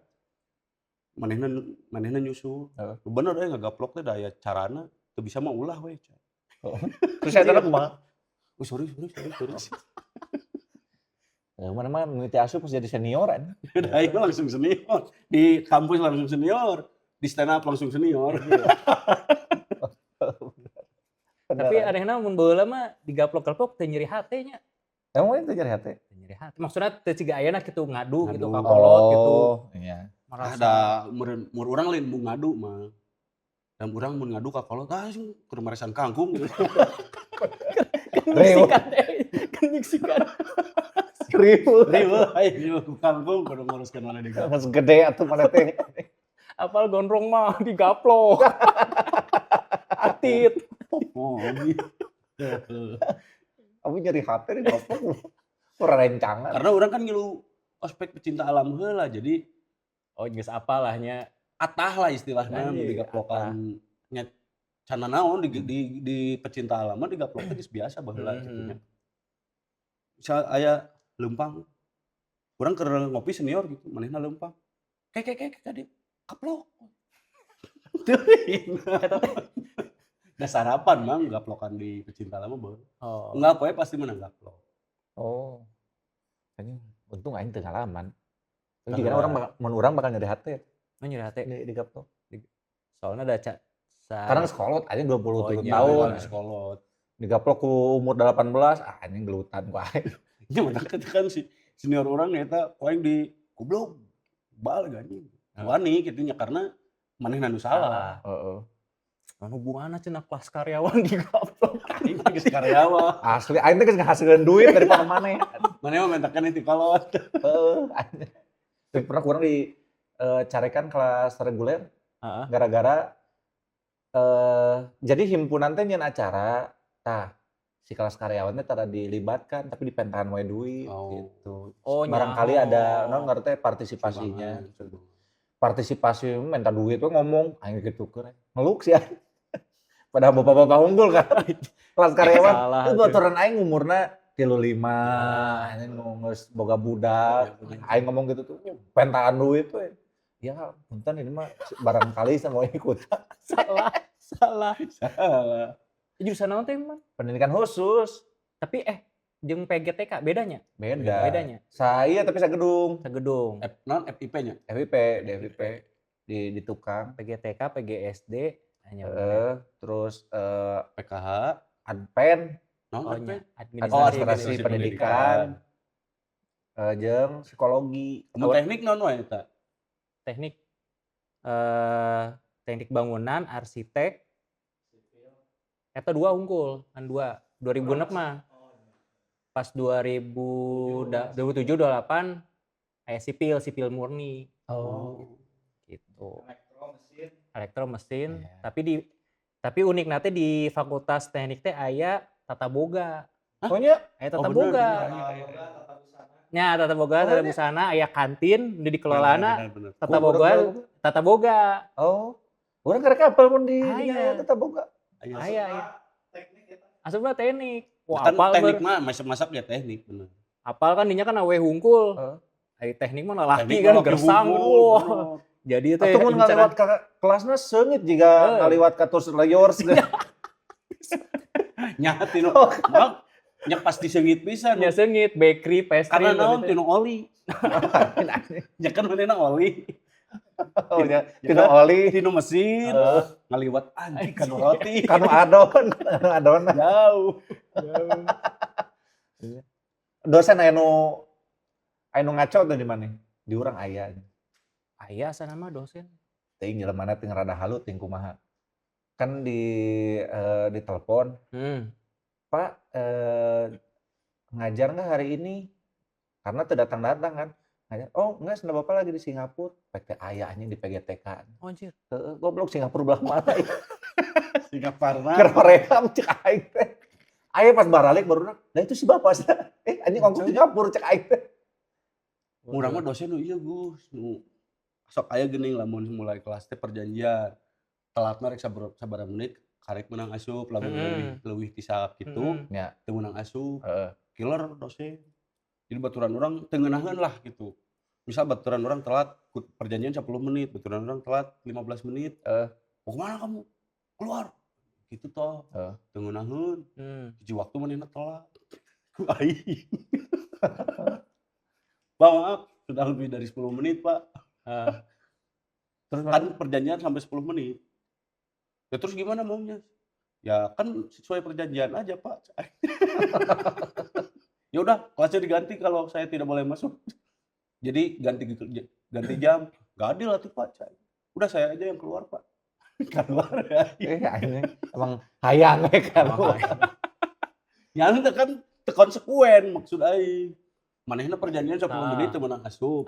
Manehna manehna nyusul. Bener euy ngagaplok teh da aya carana teu bisa mah ulah we. Terus saya tanya kumaha? Oh, sorry sorry sorry sorry. Ya, mana mah mimiti asup pas jadi senior anjing. Da aing mah langsung senior. Di kampus langsung senior, di stand up langsung senior. Tapi anehna mun baheula mah digaplok-gaplok teu nyeri hate nya. Emang itu nyeri hati? Teu nyeri hate. Maksudna teu ciga ayeuna kitu ngadu gitu Ngadu. ka kolot gitu. Oh, iya. Merasa Ada meureun mun urang lain mun ngadu mah. Dan urang mun ngadu ka kolot ah sing kudu maresan kangkung gitu. Riweuh. Kan kan nyiksikan. Riweuh. Riweuh aing riweuh ku kangkung kudu nguruskeun mana digaplok. Geus gede atuh mana teh. Apal gondrong mah digaplok. Atit. Oh, gitu. Kamu nyeri hati nih goblok. Kurang rencangan. Karena urang kan ngilu ospek pecinta alam heula jadi Oh, geus apal lah nya. atah lah istilahnya Anjir, digaplokan nya cana naon di pecinta alam mah digaplok teh geus biasa baheula kitu nya. Misal aya leumpang urang keur ngopi senior gitu manehna leumpang. Ke ke ke ka dieu kaplok. Teuing. Eta teh. Da sarapan Mang gaplokan di pecinta alam mah baheula. Oh. Enggak poe pasti menang gaplok. Oh. Anjing, untung aing teu ngalaman. Tapi jigana urang mun urang bakal nyeri hate. Oh, nyeri hate. Digaplok. Soalnya ada karena sekolot anjing 27 tahun. Sekolot. Digaplok ku umur 18, anjing gelutan ku aing. Nya matak kan si senior urang eta ku aing di goblok bal anjing. Wani kitu nya karena manehna nu salah. Heeh. Naon hubunganna cenah kelas karyawan digaplok. Aing geus karyawan. Asli aing teh geus ngahasilkeun duit daripada maneh. Maneh mah mentakeun ti kolot. Heeh. Tapi pernah kurang di carekan kelas reguler gara-gara jadi himpunan teh nyeun acara tah si kelas karyawan teh tara dilibatkan tapi dipentahan we duit gitu. Oh, barangkali ada naon ngaran teh partisipasinya. Partisipasi minta duit we ngomong aing kitu keur ngeluk sih. Padahal bapak-bapak unggul kan. Kelas karyawan itu baturan aing umurna 35, anjing geus boga budak. Aing ngomong gitu tuh pentaan duit we. Ya, punten ini mah barangkali saya mau ikut. Salah. Jurusan naon teh, Man? Pendidikan khusus. Tapi jeung PGTK bedanya? Beda. Bedanya. Saya tapi sagedung. Sagedung. Non FIP-nya. FIP, di FIP di tukang. PGTK, PGSD, hanya terus PKH, Adpen. Non Adpen. Administrasi pendidikan. Jeung psikologi. Mun teknik naon wae eta? Teknik teknik bangunan, arsitek. Eta dua unggul, kan dua. 2006 mah. Pas 2007 2008 aya sipil murni. Oh. Gitu. Elektro mesin. Elektro mesin, yeah. Tapi unik nanti di Fakultas Teknik teh aya tata boga. Oh nya? Aya tata boga. Nya tata boga, tata busana, aya kantin di dikelolana. Tata boga, tata boga. Oh. Urang karek apal mun di aya tata boga. Aya. Teknik eta. Asupna teknik. Wah, kan apal teknik mah masak-masak ya teknik bener. Apal kan dinya kan awe hungkul. Ai teknik mah lalaki kan gersang. Wah. Jadi teh atuh mun ngaliwat ka kelasna seungit jiga ngaliwat ka terus layors. Nya tinu. Nya pasti seungit pisan. Nya seungit bakery, pastry. Karena naon tinu oli. Nya kan manehna oli. Oh nya tinu oli, tinu mesin, ngaliwat anjing kanu roti, kanu adon, kanu adonan. Jauh. Dosen aya nu ngaco tuh di mana? Di urang aya. Aya asana mah dosen. Teuing jelemana teh rada halu ting kumaha. Kan di ditelepon. Pak, ngajar nggak hari ini? Karena teu datang-datang kan. Ngajar, oh enggak, sena bapak lagi di Singapura. PT aya anjing di PGTK. Oh anjir. Heeh, goblok Singapura belah mana ya? Singapura. Keur hoream cek aing teh. Aya pas baralik baru nah itu si bapak. Anjing ongkos Singapura cek aing teh. Urang mah dosen nu ieu Gus, nu sok aya geuning lamun mulai kelas teh perjanjian. Telatna rek sabaraha menit karek menang asup lamun leuwih ti sakitu teu meunang asup. Killer dosen. Jadi baturan urang teu ngeunaheun lah gitu. Misal baturan urang telat perjanjian 10 menit, baturan urang telat 15 menit. Mau kemana kamu? Keluar. Gitu toh. Teu ngeunaheun. Hiji waktu manehna telat. Ku aing. Pak maaf, sudah lebih dari 10 menit, Pak. Terus kan perjanjian sampai 10 menit. Ya terus gimana maunya? Ya kan sesuai perjanjian aja, Pak. Ya udah, kelasnya diganti kalau saya tidak boleh masuk. Jadi ganti jam. Gak adil atuh, Pak. Udah saya aja yang keluar, Pak. Keluar ya. Emang hayang we keluar. Ya itu kan konsekuen maksud aing. Manehna perjanjian 10 menit teu meunang asup.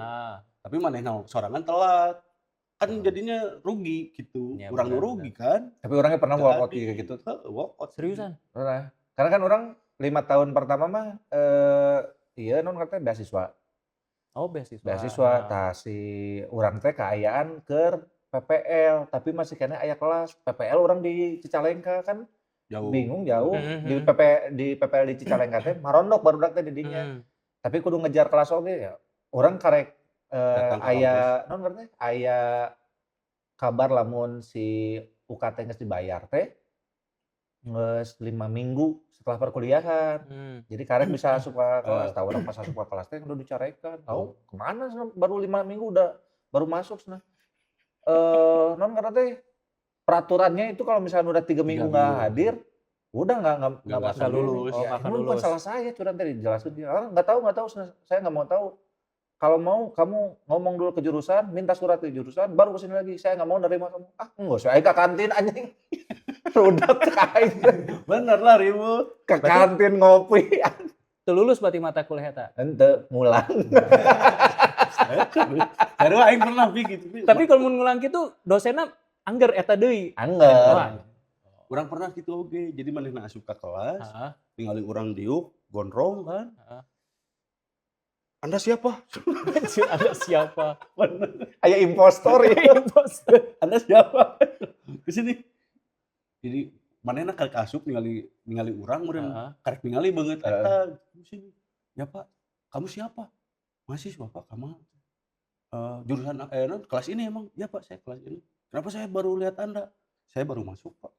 Tapi manehna sorangan telat. Kan jadinya rugi gitu. Ya, urang nu rugi kan. Tapi orangnya pernah walkout kayak gitu. Walkout. Seriusan? Pernah. Karena kan orang 5 tahun pertama mah iya non katanya beasiswa. Oh, beasiswa. Beasiswa tah si urang teh kaayaan keur PPL, tapi masih kena aya kelas. PPL urang di Cicalengka kan jauh. Bingung jauh. Di PPL di Cicalengka teh marondok barudak teh di dinya. Tapi kudu ngejar kelas oge ya. Urang karek aya non ngerti aya kabar lamun si UKT geus dibayar teh. Geus 5 minggu setelah perkuliahan. Jadi karek bisa asup ka kelas. Tah, urang pas asup ka kelas teh udah dicarekan. "Kau kemana cenah, baru 5 minggu udah baru masuk," cenah. Naon ngaranna teh, peraturannya itu kalau misalnya udah 3 3 minggu nggak minggu. Hadir, udah nggak Nggak masuk nggak ini. Lulus. Oh, Ya, nggak akan ini bukan lulus. Salah saya, curang teh dijelasin dia, "Ah, nggak tahu," cenah, "saya nggak mau tahu. Kalau mau kamu ngomong dulu ke jurusan, minta surat ke jurusan, baru ke sini lagi. Saya nggak mau nerima kamu." Ah, geus we aing ka kantin, anjing. Rudet aing teh. Bener lah, ribut. Ke kantin ngopi. Teu lulus berarti mata kuliah eta. Henteu, ngulang. Sarua, aing pernah, Pi, gitu, Pi. Tapi kalau mun ngulang kitu dosenna angger eta deui. Angger. Wah. Urang pernah gitu oge. Jadi manehna asup ka kelas, Heeh. ningali urang diuk, gondrong kan. Heeh. "Anda siapa?" Anda siapa? Bener. Aya impostor ya. Impostor. "Anda siapa? Ke sini." Jadi manehna karek asup ningali ningali urang meureun, karek ningali beungeut eta. "Ke sini." "Ya, Pak." "Kamu siapa?" "Mahasiswa, Pak." "Kamu jurusan naon, kelas ini emang?" "Ya, Pak, saya kelas ini." "Kenapa saya baru lihat Anda?" "Saya baru masuk, Pak."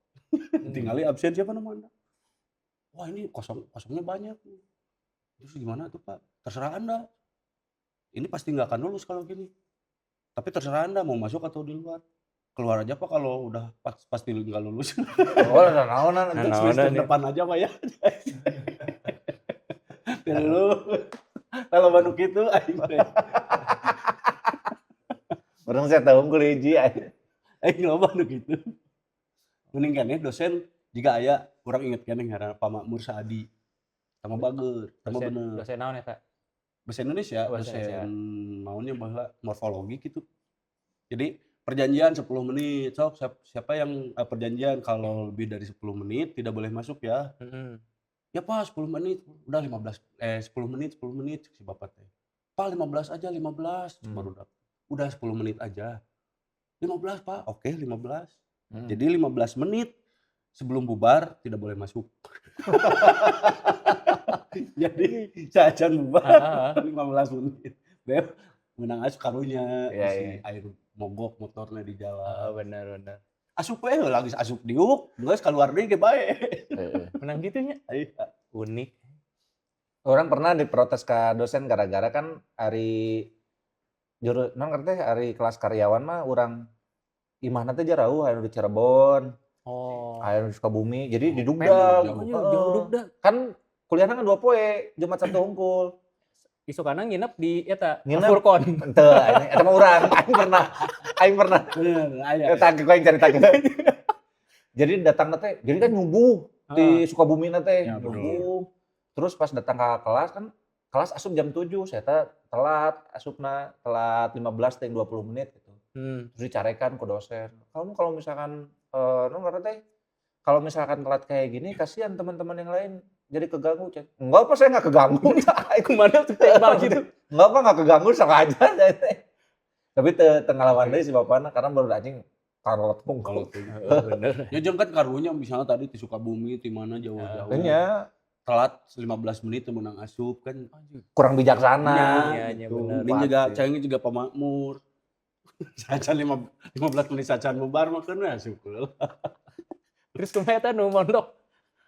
Tingali absen, "Siapa nama Anda?" "Wah, ini kosong, kosongnya banyak nih." "Terus gimana tuh, Pak?" "Terserah Anda. Ini pasti nggak akan lulus kalau gini. Tapi terserah Anda mau masuk atau di luar." "Keluar aja, Pak, kalau udah pasti nggak lulus." Oh, udah naonan Nah, itu. "Semester naonan ya. depan aja, Pak, ya." Dulu kalau nu kitu aing teh. Urang saya tahu unggul hiji aing. Aing loba nu kitu. Mending keneh dosen jika aya, urang inget keneh ngaranna Pak Makmur Saadi. Sama bager, sama Dosen, bener. Dosen naon eta? Bahasa Indonesia, Bahasa dosen Indonesia. naonnya baheula, morfologi gitu. Jadi perjanjian 10 menit, sok siapa yang perjanjian kalau lebih dari 10 menit tidak boleh masuk ya. "Ya, Pak, 10 menit." Udah 15, eh, 10 menit, 10 menit si bapak teh. "Pak, 15 aja, 15." Baru udah 10 menit aja. "15, Pak." "Oke, 15." Jadi 15 menit sebelum bubar tidak boleh masuk. Jadi cacan bubar 15 menit. Beb, menang asup karunya si air mogok motornya di jalan. Ah, benar benar. Asup we heula, geus asup diuk, geus keluar deui ge bae. Menang gitu nya. Iya. Unik. Urang pernah diprotes ke dosen gara-gara kan hari juru non ngerti hari kelas karyawan mah urang imahna teh jauh, aya nu di Cirebon, aya nu di Sukabumi, jadi di Dugdal. Jauh. Oh, jauh Dugdal. Kan kuliahna kan 2 poe, Jumat Sabtu hungkul. Isukana nginep di eta Nginep. Furkon. Henteu, anjing, eta mah urang, aing pernah. Aing pernah. Bener, aya. Eta ku aing caritakeun. Jadi datang teh, jadi kan nyubuh di Sukabumi teh, Ya, betul. nyubuh. Terus pas datang ke kelas kan kelas asup jam 7, saya teh telat asupna, telat 15 teh 20 menit gitu. Terus dicarekan ke dosen. "Kamu kalau misalkan nu ngaranna teh, kalau misalkan telat kayak gini kasihan teman-teman yang lain jadi keganggu," cek. "Enggak apa, saya enggak keganggu." Kumaha tuh tembak gitu. "Enggak apa, enggak keganggu sama aja," saya teh. Tapi teu teu ngalawan deui si bapana karena baru anjing karolot hungkul. Heeh, bener. Ya jeung kan karunya misalnya tadi di Sukabumi, di mana jauh-jauh. Nya Telat 15 menit teu meunang asup kan. Kurang bijaksana. Iya, iya, gitu. bener. Ini juga Pasti. cengnya juga Pak Makmur. Sacan 15 menit sacan bubar mah keun we asup heula. Terus kumaha eta nu mondok?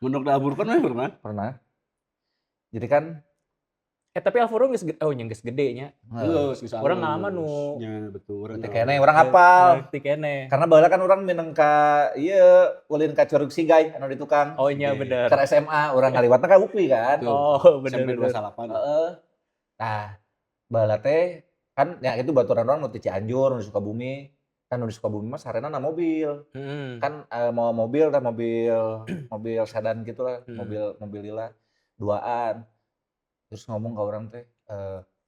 Mondok di Alfurqon we pernah? Pernah. Jadi kan Eh, tapi Alfurqon geus oh nya geus gede nya. Geus, geus Urang alus. ngalaman nu- Nya betul, urang Teu ngalaman. keneh urang hafal. Ngerti keneh. Karena baheula kan urang mineng ka ieu, ulin ka Curug Sigay anu di tukang. Oh nya bener. Keur SMA urang ngaliwatna ka UPI kan. Betul. Oh, bener SMP bener. 28. Heeh. Nah, baheula teh kan ya itu baturan urang nu ti Cianjur, nu di Sukabumi. Kan nu di Sukabumi mah sarena na mobil. Kan mau mobil tah, mobil mobil sedan gitulah, mobil mobil lila duaan. Terus ngomong ke urang teh,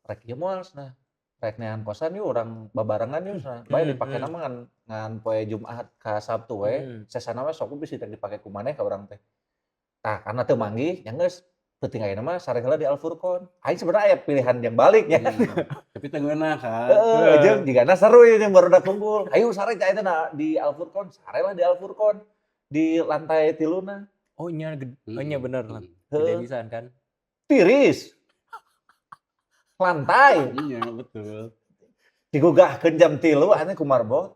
"Rek ieu moal," cenah, "rek neangan kosan yuk, urang babarengan yuk," cenah. "Bae dipakena mah ngan poe Jumat ka Sabtu we, sesana mah sok bisi teh dipake ku maneh," ka urang teh. Tah, karena teu manggih, nya geus peuting ayeuna mah sare heula di Alfurqon. Aing sebenarnya aya pilihan yang balik nya. Tapi teu ngeunah kan. Heeh, jeung jigana seru ieu jeung barudak kumpul. "Ayo sare cai teh na di Alfurqon," sare lah di Alfurqon. Di lantai tiluna. Oh nya oh nya bener lah. Gede pisan kan. Tiris. Lantai. Iya, betul. Digugahkeun jam 3 aneh ku marbot.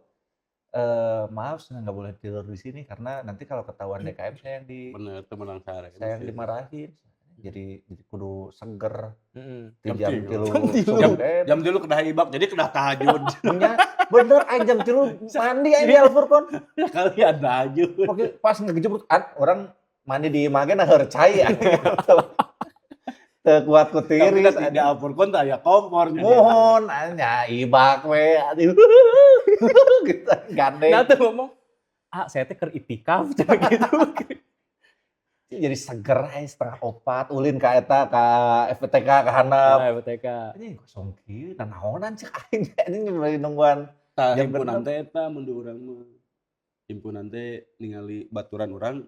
Maaf saya nggak boleh tidur di sini karena nanti kalau ketahuan DKM saya yang di Bener, teu meunang sare. Saya yang dimarahin. Jadi kudu seger di Jam jam 3. 3 Jam 3. subuh. Jam 3 kedah ibak, jadi kedah tahajud. Nya, bener aing jam 3 mandi aing di Alfurqon. Kalian tahajud. Oke, pas ngejemput an orang mandi di imah ge nah cai aing. Teu kuat ku Tapi tiris. kan di Alfurqon teh aya kompor. Mohon nya ibak we aduh. Gitu gandeng. Nah tuh ngomong, ah saya teh keur itikaf cenah gitu. Jadi seger aing 3.30 ulin ka eta ka FPTK ka handap. Nah, FPTK. Anjing kosong kieu nanaonan cek aing anjing bari nungguan. Tah Jam himpunan genep. teh eta mun di urang mah. Himpunan teh ningali baturan urang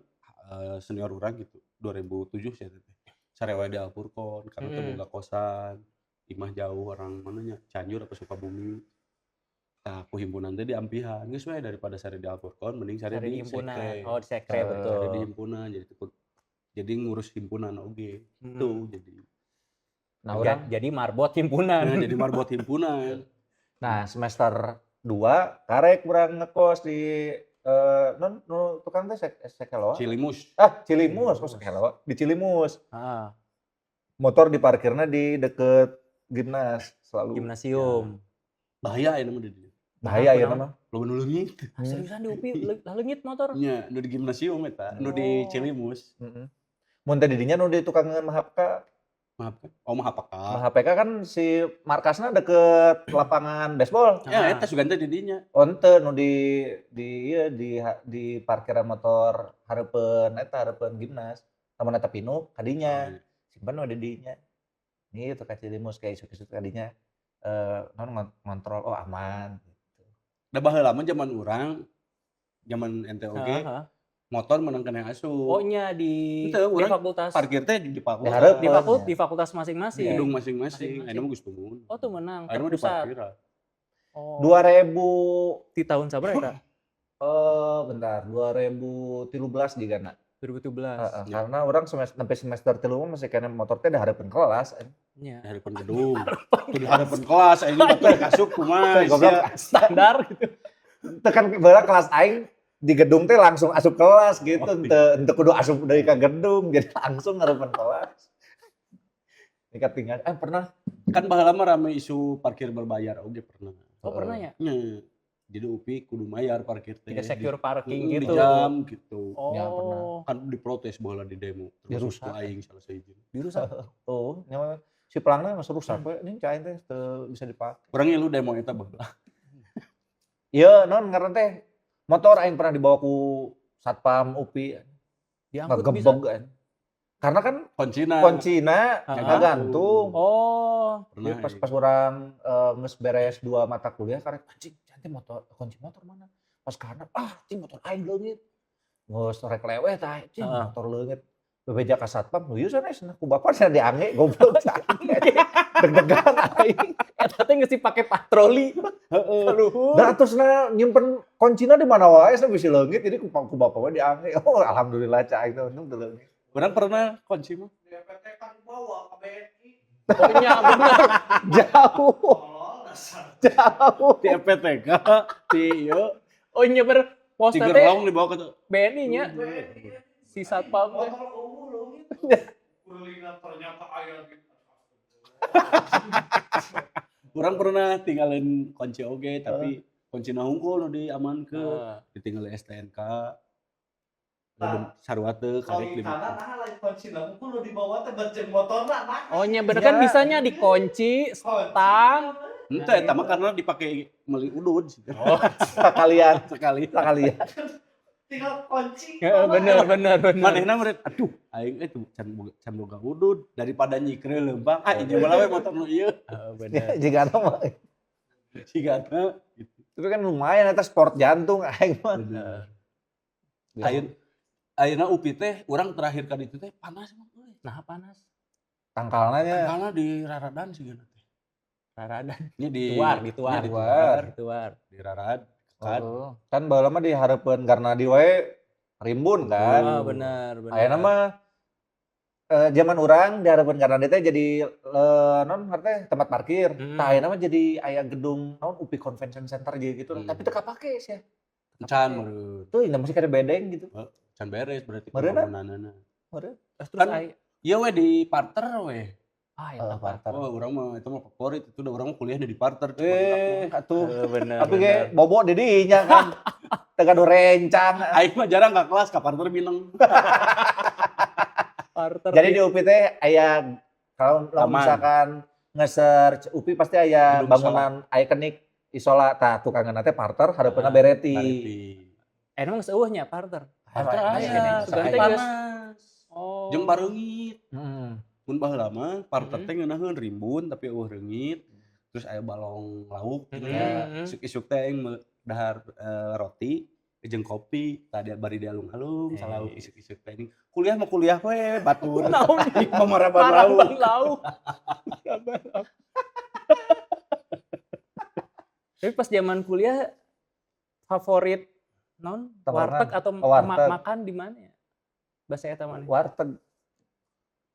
senior urang gitu 2007 sih eta teh. Sare wae di Alfurqon karena teu boga kosan. Imah jauh orang mana nya Cianjur apa Sukabumi. Tah ku himpunan teh diampihan geus we daripada sare di Alfurqon mending sare Sare di di himpunan. sekre. Oh, di sekre betul. Sare di himpunan jadi jadi ngurus himpunan oge. Tuh jadi. Nah, urang Jadi marbot himpunan. Nah, jadi marbot himpunan. Nah, semester 2 karek urang ngekos di non nu tukang teh Sekeloa. Cilimus. Ah, Cilimus, kok Sekeloa? Di Cilimus. Heeh. Motor diparkirnya di deket gimnas selalu. Gimnasium. Ya. Bahaya ya nama di dieu. Bahaya ya Kenapa? nama. Loba nu leungit. Ah, seriusan di UPI leungit motor? Nya, nu di gimnasium eta, nu di Cilimus. Heeh. Mun teh di dinya nu di tukangan Mahapka. Mahapka? Oh, Mahapaka. Mahapeka kan si markasna deket lapangan baseball. Ya, eta sugan teh di dinya. Oh, henteu nu di ieu di parkiran motor hareupeun eta hareupeun gimnas. Lamun eta pinuh kadinya. Oh, iya. Simpen we di dinya. Ieu tuh ka Cilimus kayak isuk-isuk kadinya non ngontrol oh aman gitu. Da baheula mah zaman urang, zaman ente oge, motor meunang keneh asup. Oh nya di Henteu, di urang fakultas. Parkir teh di fakultas. Di hareupeun. Di fakultas masing-masing. Di gedung masing-masing. Masing-masing. Ayeuna mah geus teu Oh tuh menang Ayeuna mah di terpusat. parkiran. Oh. 2000 Di tahun sabaraha eta? Bentar, 2013 jigana. 2017. Heeh, Ya. karena orang semester sampai semester 3 mah masih keneh motor teh di hareupeun kelas. Nya. Di hareupeun gedung. Tuh di hareupeun kelas aing batur kasup kumaha Goblok sia. Standar gitu. Teu kan baheula kelas aing di gedung teh langsung asup kelas gitu, Oh, henteu kudu asup deui ka gedung, jadi langsung hareupeun kelas. Ini tinggal pernah Kan baheula mah rame isu parkir berbayar oge pernah. Oh pernah ya? Nya. Jadi UPI kudu mayar parkir teh. Tidak secure parking di gitu. jam gitu. Oh. Ya, pernah. Kan diprotes baheula di demo. Termasuk Dirusak. ku aing salah sahiji. Dirusak. Tuh, nya si pelangna geus rusak we, ning cai teh teu bisa dipake. Urang ngilu demo eta baheula. Ieu non ngaran teh motor aing pernah dibawa ku satpam UPI Diangkut bisa. ngegebeg aing. Karena kan Kuncina. kuncina Heeh. ngagantung. Oh. Pernah Jadi pas aing. pas urang geus beres 2 mata kuliah karek anjing cantik motor kunci motor mana? Pas karena ah anjing motor aing leungit. Geus rek leweh tah anjing motor leungit. Bebeja ka satpam, ieu sanes ku bapak cenah diangge goblok deg-degan aing. Eta teh geus dipake patroli. Heeh. Kaluhur. Da atusna nyimpen kuncina di mana wae cenah bisi leungit jadi ku bapak we diangge. Oh alhamdulillah cak aing teh untung teu leungit. Urang pernah kunci mah. Di FPT kan dibawa ke BNI. Oh nya bener. Jauh, Tolol dasar. jauh. Di FPTK, di ieu, Oh nya bener. Pos di teh Gerlong dibawa ke BNI nya BNI. si satpam teh. Motor eueuh leungit. Kulilingan ternyata aya gitu. Urang pernah tinggalin kunci oge tapi kuncina hungkul nu diamankeun. Heeh. Ditinggalin STNK. Sarua teu karek di Logikana nah lain kunci lah, nu dibawa teh benceng motorna nah. Oh nya bener kan Ya. bisanya dikunci stang. Henteu eta mah karena dipake meuli udud. Oh, Sekalian, Sekali. sekalian. Tinggal kunci. Heeh, bener bener bener. Manehna meureun aduh aing teh can boga udud daripada nyikre leumpang ah ieu mah we motor nu ieu. Heeh, bener. Jika mah. Sigana gitu. Tapi kan lumayan eta sport jantung aing mah. Bener. Ayeuna UPI teh urang terakhir ka ditu teh panas mah euy. Nah panas. Tangkalna nya Tangkalna di Raradan sigana teh. Raradan. Nya di Tuar, di tuar. nya di Tuar. Tuar, Tuar. di Rarad kan. Oh, kan baheula mah di hareupeun Garnadi wae rimbun kan. Oh, bener bener. Ayeuna mah zaman urang di hareupeun Garnadi teh jadi non teh tempat parkir. Tah ayeuna mah jadi aya gedung naon UPI Convention Center jadi gitu. Tapi teu kapake sia. Can meureun. Tuh ini masih kada bedeng gitu. Can beres berarti Meureunna? pembangunanana. Meureun. Terus Kan ai ieu we di parter we. Ah, eta Heeh, parter. Oh, urang mah itu mah favorit itu udah urang mah kuliahnya di parter. Eh, atuh. Bener. Tapi ge bobo di dinya kan. Teu gaduh rencang. Aing mah jarang ka kelas ka parter mineng. Parter. Jadi di UPI teh aya kalau Taman. misalkan nge-search UPI pasti aya Gedung bangunan ikonik Isola tah tukangeuna teh parter hareupeunna Ah, Bereti. Bareti. Emang geus eueuh nya parter. Parter Ah, aya, aya, tapi aya. panas. Oh. Jeung bareungit. Heeh. Mun baheula mah parter teh ngeunaheun rimbun tapi eueuh reungit. Terus aya balong lauk gitu ya. Isuk-isuk teh aing dahar roti jeung kopi tadi bari dialung-alung salauk isuk-isuk teh. Kuliah mah kuliah we batur. Naon? Aing mah maraban lauk. Maraban lauk. Maraban lauk. Tapi pas zaman kuliah favorit non Tongkrongan. warteg atau Oh, warteg. makan di mana ya? Bahasa eta mana? Warteg.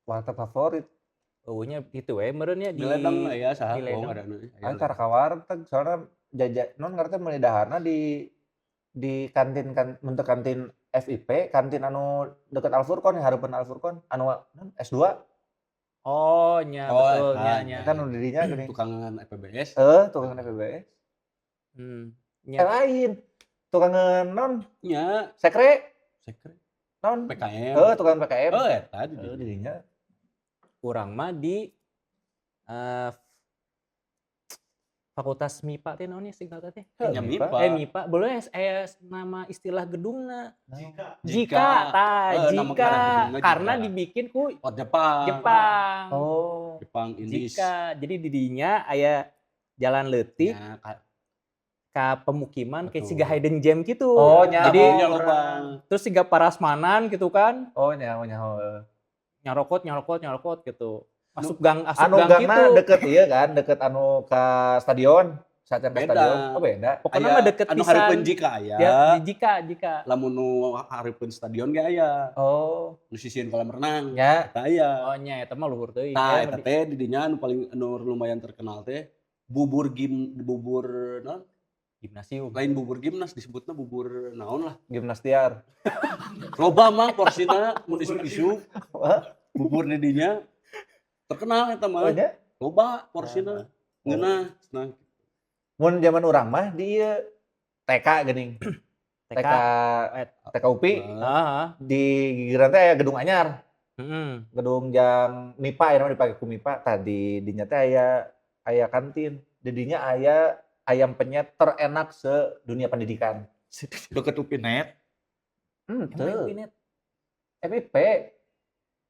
Warteg favorit. Eueuhnya itu we meureun nya Di Ledeng aya saha di bohong Ledeng. ngaranna. Aya Aing tara ka warteg soalnya jajan non ngarana meuli daharna di kantin kan mun teu kantin FIP, kantin anu deket Al Furqon hareupeun Al Furqon anu non S2 Oh, nya Oh, betul eta, nya nya. nya. kan nu di dinya geuning. Tukangan FPBS. Heeh, tukangan FPBS. Nya. Eh lain. Tukangan non Nya, sekre sekre non. PKM. Heeh, tukangan PKM. Oh, eta di Heeh, dinya. di dinya. Urang mah di Fakultas MIPA teh naon nya singkatan teh? Heuh, Nya MIPA. MIPA. Eh MIPA, boleh aya nama istilah gedungna. Jika. Jika, tah, Nama jika gedungna karena Jika. dibikin ku Oh, Jepang. Jepang. Oh. Jepang Indis. Jika. Jadi di dinya aya jalan leutik Ya, ka pemukiman kayak Betul. siga hidden gem gitu. Oh, nya. Jadi nya loba. terus siga parasmanan gitu kan. Oh, nya, oh, nya. Oh. Nyarokot, nyarokot, nyarokot gitu. Asup gang, asup Anu gang gangna gitu. deket ieu kan, deket anu ka stadion. Saat yang ke Beda. stadion. Oh, beda. Pokoknya Aya mah deket anu pisan. hareupeun Jika aya. Ya, di Jika, Jika. Lamun nu hareupeun stadion ge aya. Oh, Nu sisieun kolam renang. nya. Eta aya. Oh nya eta mah luhur teuing. Nah, Aya eta mah di- teh di dinya anu paling anu lumayan terkenal teh bubur gim bubur naon? Gimnasium. Lain bubur gimnas disebutna bubur naon lah. Gimnastiar. Loba mah porsina mun isuk-isuk. Bubur di dinya terkenal eta Oh, mah. nya. Loba porsina. Ngeunah cenah. Mun zaman urang mah di ieu TK geuning. TK. TK TK UPI Heeh. di gigiran teh aya gedung anyar. Heeh. Gedung jang MIPA ya namanya dipake ku MIPA. Tadi dinya teh aya aya kantin. Di dinya aya ayam penyet terenak sedunia pendidikan. Deket UPI-net. Emang Henteu. UPI-net? FIP.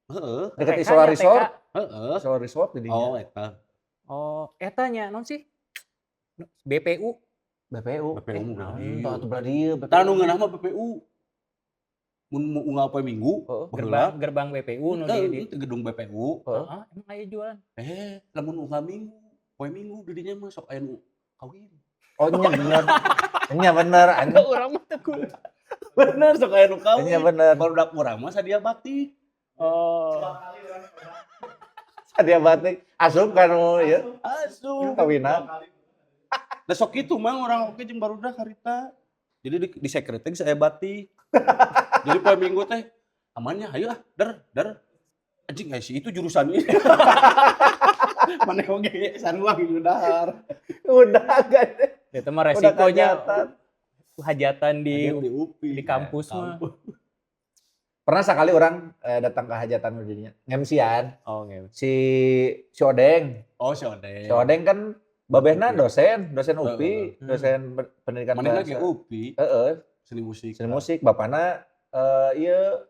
Heeh. Deket TK Isola nya, Resort. TK. Heeh. Isola Resort di dinya. Oh, eta. Oh, eta nya naon sih? BPU. BPU. BPU mah Naon belah tah atuh belah dieu BPU. Tah nu ngeunah mah BPU. Mun mau unggal poe Minggu, Heeh. baheula. Gerbang gerbang BPU nu di Heuh, gedung BPU. Heeh. Heeh, emang aya jualan. Eh, lamun unggal Minggu, poe Minggu di dinya mah sok aya nu kawin. Oh nya bener. Nya bener anjing. Urang mah teu kuliah. Bener sok aya nu kawin. Nya bener. Barudak urang mah sadia batik. Oh. Dua kali orang pernah. Sadia batik asup kan nu ieu. Asup. Kawinan. Dua kali. Da sok kitu mang urang oge jeung barudak harita. Jadi di sekreteng saya batik. Jadi poe Minggu teh amannya hayu ah der der. Anjing kayak si itu jurusan ini. Maneh oge sarua gitu dahar. Udah kan. Eta mah Udah resikonya kajatan. hajatan di Hajat di UPI. di kampus mah. Pernah sekali orang datang ke hajatan nu dinya. Ngemsian Oh, nge. si si Odeng. Oh, si Odeng. Si Odeng kan babehna dosen, dosen UPI, Heeh. dosen pendidikan Manehna ge bahasa. UPI, Heeh, seni musik. seni musik bapana ieu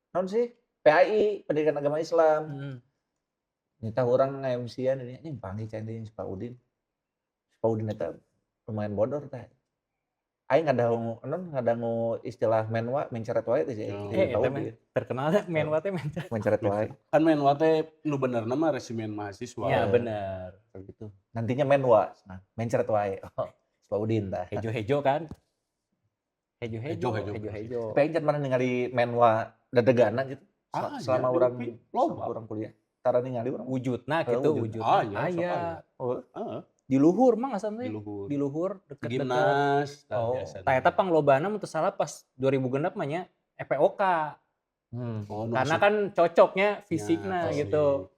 naon sih? PAI, Pendidikan Agama Islam. Heeh. Nyata urang nge-MC-an ini anjing panggil cai deui si Pak Udin. Si Pak Udin eta lumayan bodor tah. Aing ngadangu non ngadangu istilah menwa menceret wae teh sih. Oh. Si Eh, Pak eta mah Udin. terkenal menwa teh mencret. Menceret wae Kan menwa teh nu benerna mah resimen mahasiswa. Ya bener. kayak gitu. Nantinya menwa, nah, menceret wae. Oh, si Pak Udin tah. Hejo-hejo kan. Hejo-hejo, Hejo, hejo. hejo-hejo. Tapi aing can mana ningali menwa dedegana gitu. Ah, Selama iya, di urang UPI. Loba. selama urang kuliah. Tara ningali urang. Wujudna Heeh, gitu, wujudna. wujudna. Ah, iya, sok Aya. aya. Oh, Heeh. Di luhur mah nggak Di teh. luhur. Di luhur deket-deket. Gimnas tah Oh. biasana. Tah eta panglobana mun teu salah pas 2006 mah nya FPOK. Oh, nu Karena asup kan cocoknya nya, fisikna fisik. gitu.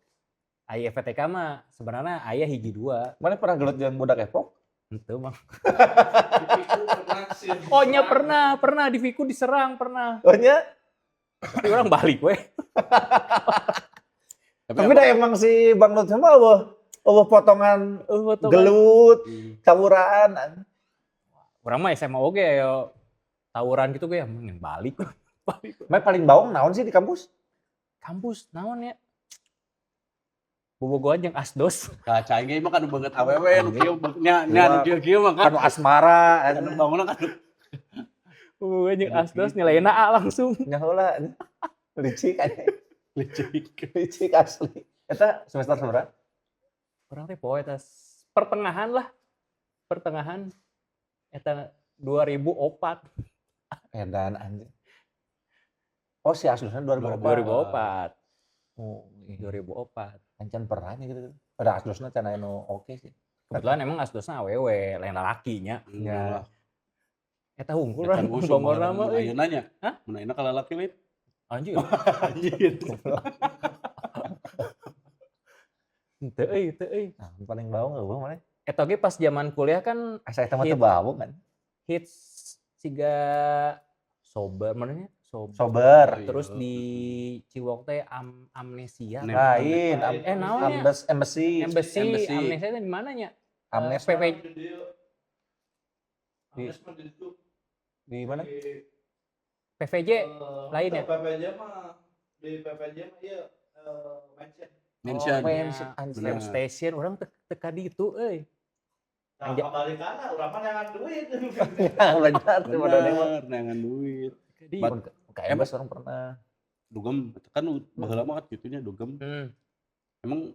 Aya FPTK mah sebenarnya aya hiji dua. Mana pernah gelut jeung budak Epok? Henteu mah. Di Piku pernah sih. Oh nya pernah, pernah di Fiku diserang pernah. Oh nya. Tapi urang balik we. Tapi dah emang si Bang Lutfi mah eueuh eueuh potongan Potongan. gelut, tawuran. Urang mah SMA oge ayo tawuran gitu ge mending balik. Balik. Mana paling bawang naon sih di kampus? Kampus naon ya? Bobogohan jeung asdos. Ka cai ge mah kan banget awewe nu kieu nya nya nu kieu-kieu mah kan. Kanu asmara, Anu bangunna kan. Bobogohan jeung Aduh, asdos gitu. nilaina A langsung. nya heula. Licik aja. Licik. Licik asli. Eta semester sabaraha? Urang teh poe eta pertengahan lah. Pertengahan eta 2004. Edan anjing. Oh si asdosna 2004. 2004. Oh, iya. 2004. Ancan pernah nya gitu. Ada asdosna can aya nu oke sih. Kebetulan emang asdosna awewe, lain lalakinya. Ya. Eta hungkul urang bongor mah euy. Ayeuna nya. Hah? Mun ayeuna ka lalaki lain. Anjir. Anjir. Henteu euy, teu euy. Nah, paling bawang eueuh mana? Eta oge pas zaman kuliah kan Asa eta mah teu Hit. bawang kan. Hits siga sober mana nya? Sober. Sober. Terus di Ciwok teh amnesia. Lain, Naon nya? Embassy. Embassy, Embassy. Amnesia teh di mana nya? Amnes PP Di- di mana? PVJ lain ya? PPJ mah di PPJ mah iya mansion. Mansion. Oh, mansion. Anjir. Bener. Station urang teu teu ka ditu euy. Nah, Anja- kembali kana urang mah neangan duit. Ya, benar tuh modalnya mah. Bener, neangan duit. Ka ditu. Bat- Ka Embas urang pernah. Dugem, kan baheula mah kan gitunya dugem. Emang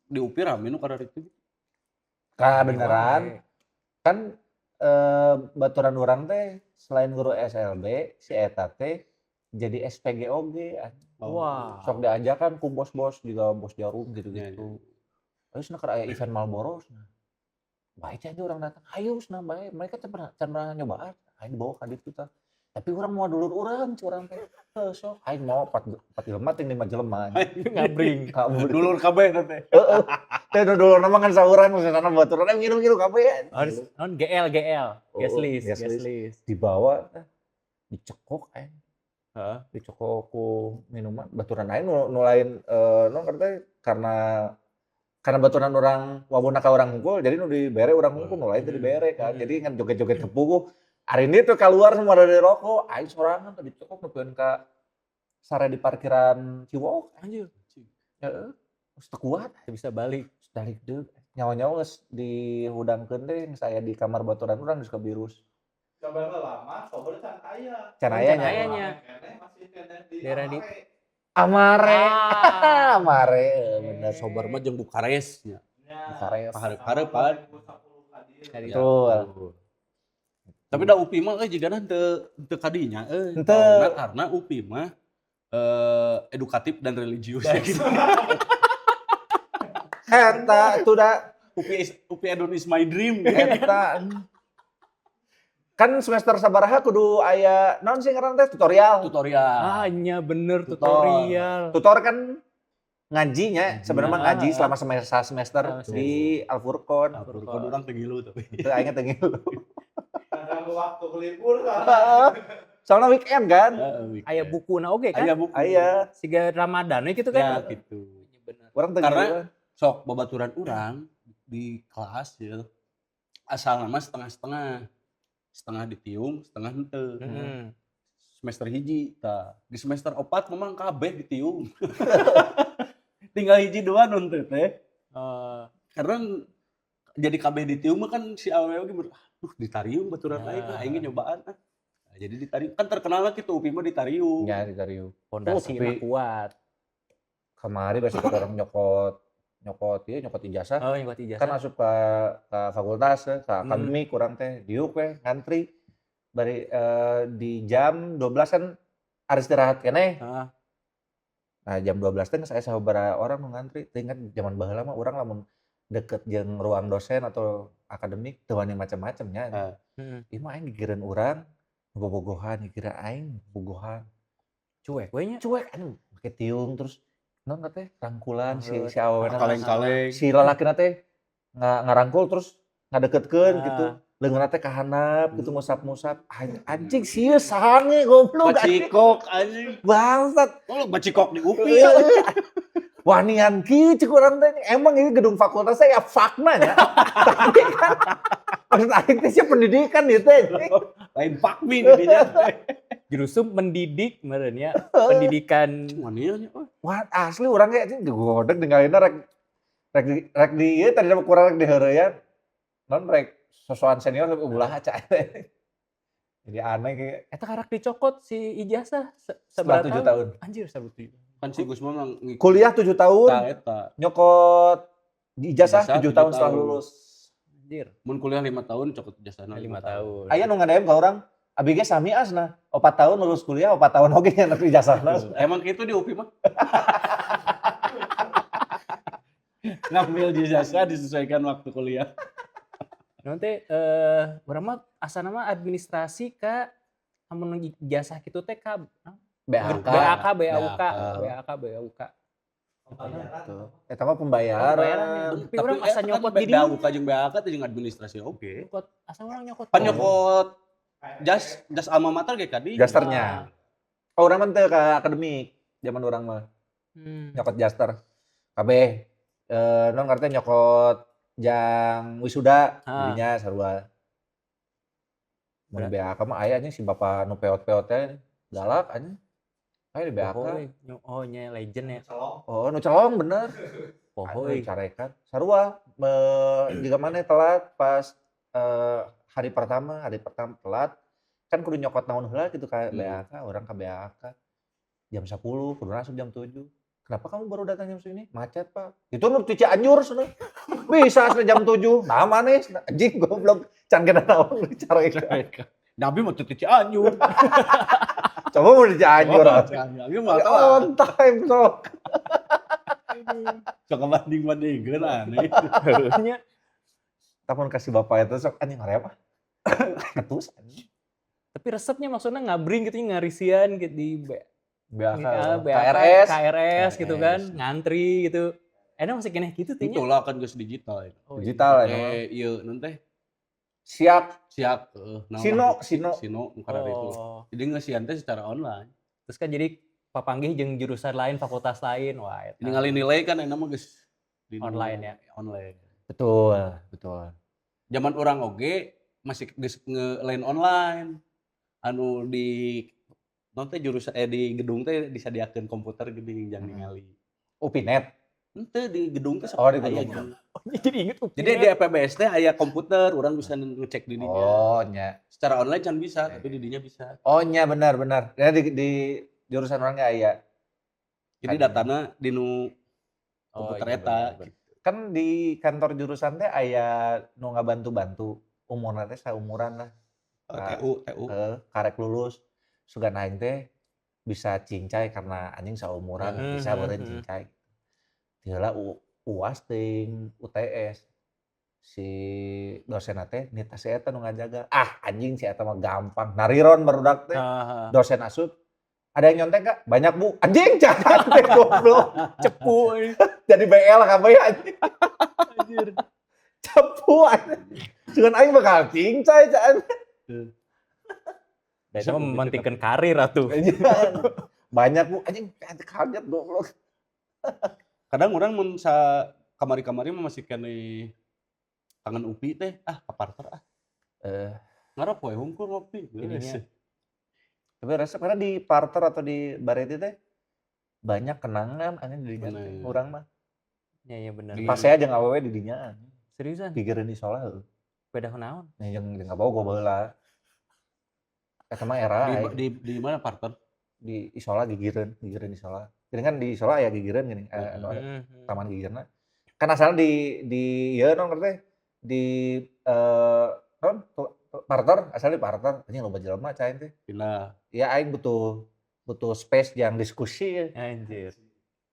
di UPI rame nu karena itu. Ka beneran kan baturan urang teh selain guru SLB si eta teh jadi SPG oge. Wah. Sok diajakan ku bos-bos juga bos jarum gitu-gitu. Iya, Ayo cenah keur aya event Marlboro cenah. Bae cah urang datang. Ayo cenah bae. Mereka can pernah nyobaan. Aing dibawa ka ditu tah. Tapi urang mau dulur urang curang teh. Heuh sok aing mau 4 jelema ting 5 jelema. Ngabring. Kabur. Dulur kabeh teh. Heeh. Teh dulur mah kan saurang maksudna baturan ngilu-ngilu kabeh. Harus non GL GL, Oh, guest list, guest guest list. list. Dibawa teh dicekok aing. Heeh. Dicekok ku minuman baturan aing nu lain nu ngerti karena baturan urang wawuna ka urang hungkul jadi nu dibere urang hungkul nu lain teu dibere kan. Jadi ngan joget-joget kepuguh. Hari ini tuh keluar semua dari rokok, aing sorangan teh dicekok nepikeun ka sare di parkiran Ciwok. Anjir, Heeh. Geus teu kuat, teu bisa balik. geus balik deui. Nyawa-nyawa geus dihudangkeun teh geus aya di kamar baturan urang geus kabirus. Kabarna lama, sober can aya. Can aya Can nya. aya nya. Keneh masih keneh di Daerah di- Amare. Amare. Ah. Amare, bener. Sobar mah jeung Bukares nya. Nya. Bukares. Pahareup-hareupan. 2010 ka dieu. Kadieu. Betul. Tapi da UPI mah euy jigana teu teu kadinya euy. Henteu. Karena UPI mah edukatif dan religius gitu. Eta tuh da UPI Edon is my dream. eta. Kan semester sabaraha kudu aya naon sih ngaranna teh tutorial. Tutorial. Ah, nya bener Tutor. tutorial. Tutor kan ngajinya sebenarnya mah ngaji Ah. selama semester semester Selama di Al Furqon. Furqon urang teu ngilu tapi. Teu aing teu ngilu. Karena waktu libur kan. Soalnya weekend kan. Heeh, Aya bukuna oge kan? Aya buku. Aya. Siga Ramadan we gitu Ya kan? gitu. Iya, bener. Urang teu Karena- ngilu. Sok babaturan urang di kelas gitu. Asal nama setengah-setengah. Setengah ditiung, setengah henteu. Heeh. Semester hiji tah. Di semester opat memang kabeh ditiung. Tinggal hiji dua nu henteu teh. Karena jadi kabeh ditiung mah kan si awewe ge aduh ditariung baturan aing ah aing ge nyobaan ah. Nah, jadi ditariung kan terkenal lah gitu UPI mah ditariung. Ya ditariung. Pondasi Oh, tapi- mah kuat. Kamari besok orang nyokot nyokot ieu nyokot ijazah. Oh, nyokot ijazah. Kan asup ke fakultas ke akademik kurang teh diuk we ngantri. Bari di jam 12 kan hari istirahat keneh. Heeh. Nah, jam 12 teh geus aya sababaraha orang nu ngantri. Teu ingat zaman baheula mah urang lamun Deket jeung ruang dosen atau akademik teu wani macem-macem nya. Ieu mah aing gigireun urang, bobogohan, gigireun aing bobogohan. Cuek we nya. Cuek anjing, make tiung terus naon teh rangkulan si si awewena, Kaleng-kaleng. Si lalakina teh ngarangkul terus ngadeketkeun gitu. Leungeunna teh ka handap gitu, ngusap-ngusap. Anjing sieun sange goblok anjing. Bacikok anjing. Bangsat. Oh, bacikok di UPI. Wanian kieu cek urang teh, emang ini gedung fakultas ya fakna nya. Tapi kan maksud aing teh sia pendidikan ieu teh. Lain fakmi di dinya. Justru mendidik meureun nya, pendidikan. Wanian nya euy. Wah, asli urang ge anjing digodeg ninggalina rek rek di rek di ieu tadi mah kurang rek diheureyan. Non rek sosokan senior tapi ulah ca. Jadi aneh kayak Eta karak dicokot si ijazah setelah sabaraha 7 tahun. Anjir, sabaraha 7. Kan si Gusman mah ngikut. Kuliah 7 tahun, Eta eta. nyokot ijazah Ijazah 7 7 tahun setelah tahun. lulus. Anjir. Mun kuliah 5 tahun cokot ijazahna 5 tahun. Aya nu nge-DM ka urang, abi ge sami asna, 4 tahun lulus kuliah, 4 tahun oge nyenak ijazahna. Emang gitu di UPI mah. Ngambil ijazah disesuaikan waktu kuliah. Nanti urang mah asana mah administrasi ka amun ijazah kitu teh ka BAK. BAK, BAUK, BAK. BAK, BAUK. Tuh. Eta mah pembayaran. Pembayaran. Tapi urang asa nyokot di dinya. BAUK jeung BAK teh jeung administrasi oge. Nyokot, asa urang nyokot. Pan nyokot jas jas alma mater ge kadi. Jasternya. Oh, urang mah teu ka akademik zaman urang mah. Nyokot jaster. Kabeh non ngarti nyokot jang wisuda dinya sarua. Mun di BAK mah aya anjing si bapak nu peot-peot teh galak anjing. Aya di BAK. Poho euy. Oh nya legend ya. Oh, nu celong bener. Poho Aduh, euy. carekan. Sarua jiga maneh telat pas hari pertama telat kan kudu nyokot naon heula gitu ka BAK, urang ka BAK. Jam 10, kudu asup jam 7. Kenapa kamu baru datang jam segini? Macet, Pak. Itu nu ti Cianjur cenah. Bisa cenah jam 7. Nah maneh cenah. Anjing goblok can kena naon dicarekan. Nabi mah teu ti Cianjur. Coba mau di Cianjur. Oh, Cianjur. Abi mah tahu. On time sok. Sok banding-bandingkeun aneh. Nya. Tamun kasih bapak itu sok anjing hoream ah. Ketus anjing. Tapi resepnya maksudnya ngabring gitu ngarisian gitu di BAK, BAK, KRS. KRS gitu kan, KRS. ngantri gitu. Enak masih keneh gitu teh nya. Itulah kan geus digital. Oh, iya. Digital ya. Ieu naon teh? Siap. Siap heeh. Naon Sino, lah. Sino. Sino nu karena itu. Oh. Jadi ngeusian teh secara online. Terus kan jadi papanggih jeung jurusan lain, fakultas lain, wah eta. Ningali nilai kan enak mah geus di Online ya. Online. Betul, betul. Zaman urang oge masih geus nge-lain online. Anu di naon teh jurusan di gedung teh disadiakeun komputer geuning jang ningali. UPInet. Henteu di gedung teh sok Oh, di aya gedung. gitu. Oh, jadi inget UPInet. Jadi di FPBS teh aya komputer, urang bisa ngecek di dinya. Oh, nya. Secara online can bisa, tapi di dinya bisa. Oh, nya benar benar. Ya di jurusan urangnya aya. Jadi Kan. datana di nu Oh, komputer iya, eta bener, bener. gitu. Kan di kantor jurusan teh aya nu ngabantu-bantu, umurna teh saumuran lah. Nah, TU, TU. Karek lulus. Sugan aing teh bisa cincai karena anjing saumuran bisa meureun cincai. Ti heula UAS ting UTS. Si dosenna teh nita si eta nu ngajaga. Ah anjing si eta mah gampang. Nariron barudak teh. Dosen asup, ada yang nyontek gak? Banyak bu. Anjing jangan teh goblok. Cepu euy. Jadi BL kabeh anjing. Anjir. Cepu anjing. Sugan aing bakal cincai caan. Dan itu mementingkan karir atuh. Banyak bu anjing kaget goblok. Kadang orang mun sa kamari-kamari mah masih keneh kangen UPI teh, ah ka parter ah. Ngarok we hungkul ngopi. Jadinya. Tapi resep karena di parter atau di Bareti teh banyak kenangan anjing di dinya teh Bener. urang mah. Iya iya bener. Pas saya jeung awewe di dinya. Seriusan? Pikireun di solah heueuh. Beda naon? Nya jeung jeung ngabawa baheula. Eta mah era Di, aing. di mana parter? Di Isola gigireun, gigireun Isola. Jadi kan di Isola aya gigireun gini, anu ada taman gigireunna. Kan asalna di ieu naon teh di naon parter, asalnya di parter, anjing loba jelema cai teh. Pindah. Ya aing butuh butuh space yang diskusi. Anjir.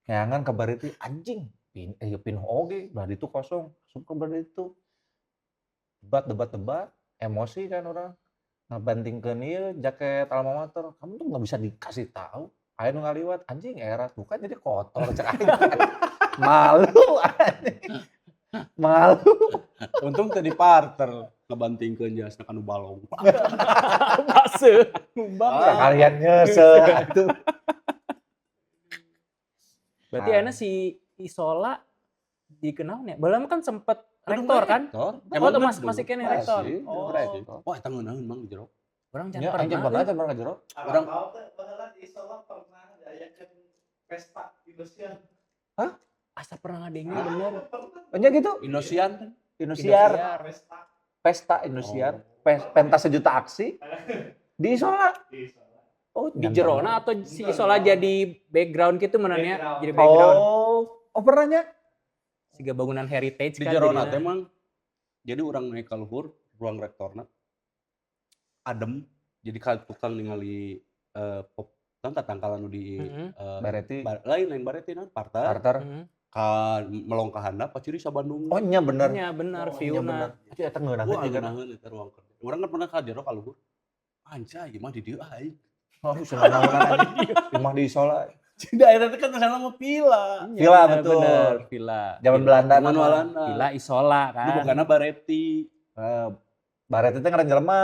Neangan kabar itu anjing. Pin oge, belah ditu kosong, asup ke belah ditu. Debat debat debat, emosi kan urang. Ngabantingkeun ieu jaket almamater, "Kamu tuh nggak bisa dikasih tahu." Aya nu ngaliwat, "Anjing era tuh kan jadi kotor," cek aing. Malu anjing. Malu. Untung teu di parter ngebantingkeun jasna ka nu balong. Baseuh. Ngubang. Ah. Sekalian nyeuseuh atuh. Berarti Ah. ayeuna si Isola dikenal nya. Baheula mah kan sempet rektor kan? Rektor. Oh, tuh gedung. masih keneh rektor. Masih, Oh. rektor. Wah, eta ngeunaheun Mang di jero. Urang can Ya, pernah. anjing pernah, can pernah ka jero. Urang- Orang teh baheula di Isola pernah diayakeun pesta Indosiar. Asa pernah ngadenge Ah, bener. pernah. Oh, nya gitu. Indosiar kan? Indosiar, Pesta pesta Indosiar, pentas sejuta aksi di Isola. di Isola. Oh, Di jerona atau si Isola jadi background gitu menanya, Background. jadi background. Oh, oh pernahnya? Siga bangunan heritage Di kan jerona jadina. teh Mang. Jadi urang naik ka luhur, ruang rektorna. Adem. Jadi ka tukang ningali pop kan tatangkalan nu di Bareti. Lain lain bareti naon parter. Parter. Ka melong ka handap paciri sa Bandung. Oh, nya bener. Nya bener Oh, nya view-na. bener. Itu eta ngeunaheun Wah, juga. ngeunaheun eta ruang kerja. Urang kan pernah ka jero ka luhur. Anjay, gimana di dieu aing. Oh, senang-senang imah di Isola. Daerah teh kan kesana mah villa. Iya, Villa, bener, betul. bener, villa. Zaman Belanda Zaman nama. Walanda. Villa Isola kan. Nu bogana Bareti. Eh, Bareti teh ngaran jelema.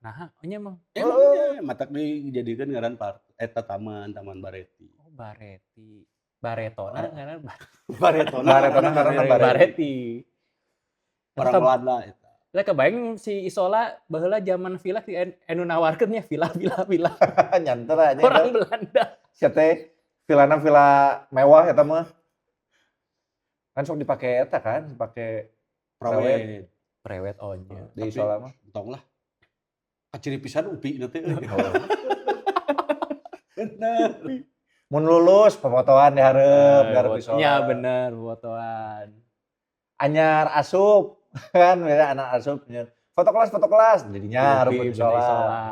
Nah, oh nya emang. Emang nya matak dijadikeun ngaran eta taman, Taman Bareti. Oh, Bareti. Baretona ngaran Baretona. Baretona ngaranna Bareti. Bareti. Orang Belanda eta. Lah kebayang si Isola baheula zaman villa si anu nawarkeun nya villa villa villa Nyanter aja. orang Belanda. Sia teh villana villa mewah eta mah. Kan sok dipake eta kan, dipake Prawet. Prewed oh nya. di Isola mah. Entong lah. Kaciri pisan UPI na teh. Oh. Bener. Mun lulus pemotoan dihareup, dihareup Isola. Ya bener fotoan. Anyar asup kan beda anak asup nya. Foto kelas jadinya hareup UPI, bener Isola. Isola.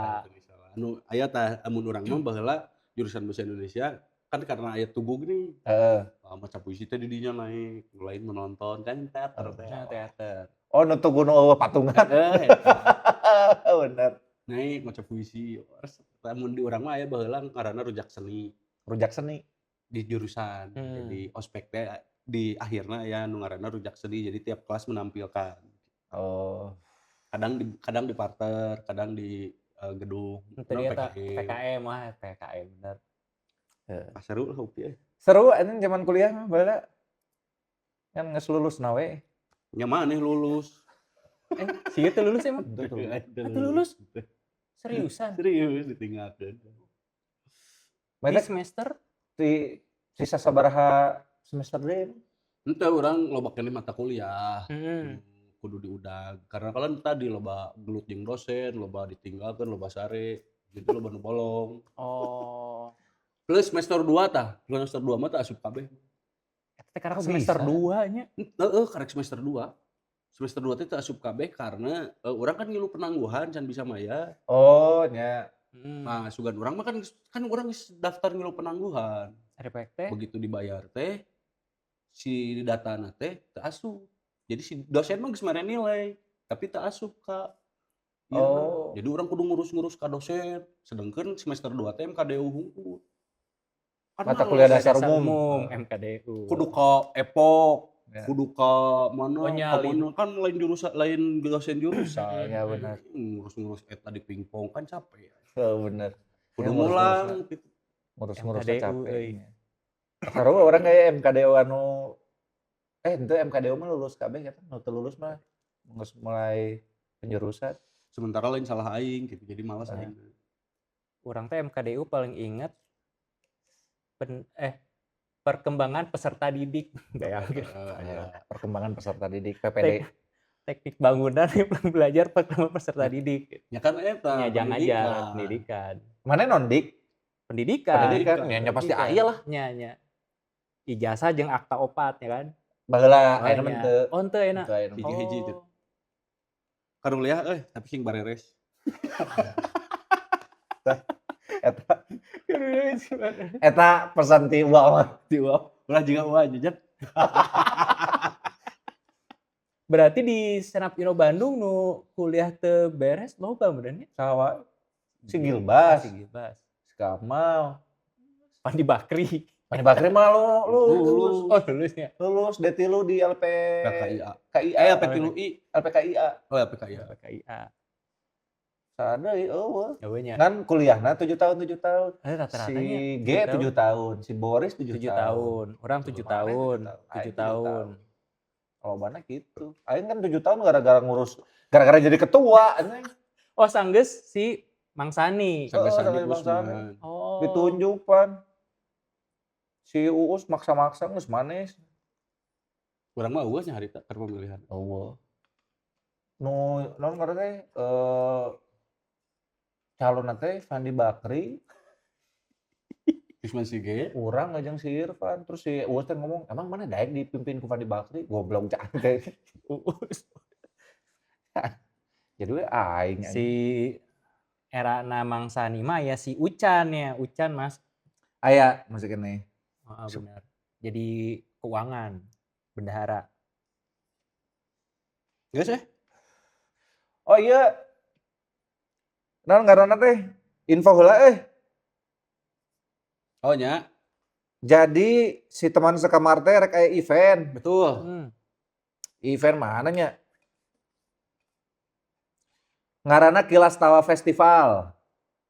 Anu aya tah amun urang mah baheula jurusan bahasa Indonesia kan karena aya tugu gini. Heeh. Maca puisi teh di dinya naik, lain menonton kan teater teh. Nah, teater. Oh, nu tugu nu eueuh patungan. Heeh, eta. Bener. Naik maca puisi. Resep. Amun di urang mah aya baheula ngaranna rujak seni Rujak seni. di jurusan. Jadi ospek teh di akhirna aya nu ngaranna rujak seni. Jadi tiap kelas menampilkan. Oh. Kadang di parter, kadang di gedung. Tadi Urang eta PKM. PKM wah PKM bener. Ah, seru lah UPI eh. Seru anjing zaman kuliah mah baheula. Kan geus lulus na we. Nya maneh lulus. Eh, si itu lulus emang? Betul. Itu lulus? Seriusan? Serius ditinggalkeun. Di Mana semester? di sisa sabaraha semester deui? Henteu urang loba keneh mata kuliah. Heeh. Kudu diudag karena kalian tadi loba gelut jeung dosen, loba ditinggalkeun, loba sare, jadi loba nu bolong. Oh. Plus semester 2 tah, semester 2 mah teh asup kabeh. Eta teh karek Kok semester bisa? 2 nya. Heeh, karek semester 2. Semester 2 teh teu asup kabeh karena urang kan ngilu penangguhan can bisa mayar. Oh, nya. Nah, sugan urang mah kan kan urang geus daftar ngilu penangguhan. RPK teh. Begitu dibayar teh si datana teh teu asup. Jadi si dosen mah geus mere nilai, tapi teu asup ka ieu. Oh. Jadi urang kudu ngurus-ngurus ka dosen, sedangkan semester 2 teh MKDU hungkul. Kan Mata males. kuliah dasar umum. MKDU. Kudu ka Epok, Ya. kudu ka mana, Oh, ka nyalin. mana kan lain jurusan, lain dosen jurusan. Ya benar. Ngurus-ngurus eta di pingpong kan capek. Oh, bener. Kudu Ya, ngulang gitu. Ngurus-ngurus MKDU, capek. euy. Seru orang kayak MKDU anu ente MKDU mah lulus kabeh kan nu teu lulus mah geus mulai penjurusan. Sementara lain salah aing gitu, jadi malas Ah. aing. Urang teh MKDU paling inget perkembangan peserta didik. Bayangkeun. Heeh, Ya, perkembangan peserta didik PPD. Teknik bangunan yang belajar perkembangan peserta didik. Ya kan eta Ya jangan aja pendidikan. pendidikan. Mana nondik? Pendidikan. Pendidikan, ya, nya pasti Pendidikan. aya lah. Nya nya. Ijazah jeung akta opat ya kan. Baheula aya Oh, mah nya. teu. Oh, henteu ayeuna. Teu aya mah. Hiji-hiji itu. Oh. Karuliah euy, tapi sing bareres. Eta eta pesan ti uwa mah. Ti uwa, ulah jiga uwa jejak. Berarti di Stand Up Indo Bandung nu kuliah teu beres loba meureun nya? Saha? Si Gilbas, Si Gilbas. Si Kamal. Pandi Bakri. Pandi Bakri mah lu lulus. Oh, lulusnya. Lulus D3 di LP LKIA. KIA. Eh LP3I. LPKIA. Oh LPKIA. LPKIA. Sada eueuh. Eueuh nya. Kan kuliahna 7 tahun 7 tahun. Eh, rata-ratanya Si G 7 7 tahun, si Boris 7 7 tahun. tahun. Orang 7 Mana tahun, 7 7 tahun. Kalau mana gitu. Aing kan 7 tahun gara-gara ngurus, gara-gara jadi ketua anjing. Oh, sanggeus si Mang Sani. Sampai Oh, Sandi sampai Bang Sani. Gusman. Oh. Ditunjuk pan. Si Uus maksa-maksa geus manis. Urang mah eueuh nya harita keur pemilihan. Eueuh. Nu naon ngaranna teh calonna teh Fandi Bakri, Usman Sige. urang ngajeng si Irfan, terus si Uus teh ngomong, "Emang mana daek dipimpin ku Fandi Bakri?" Goblok cak teh. Uus. Jadi we aing anjing. Si era Mang Sani mah ya si Ucan ya, Ucan Mas. Aya masih keneh. Heeh, benar. Jadi keuangan, bendahara. Geus eh. Oh iya. Naon ngaranna teh? Info heula eh. Oh nya, Jadi si teman sekamar teh rek aya event. betul. Event mana nya? Ngaranna Kilas Tawa Festival.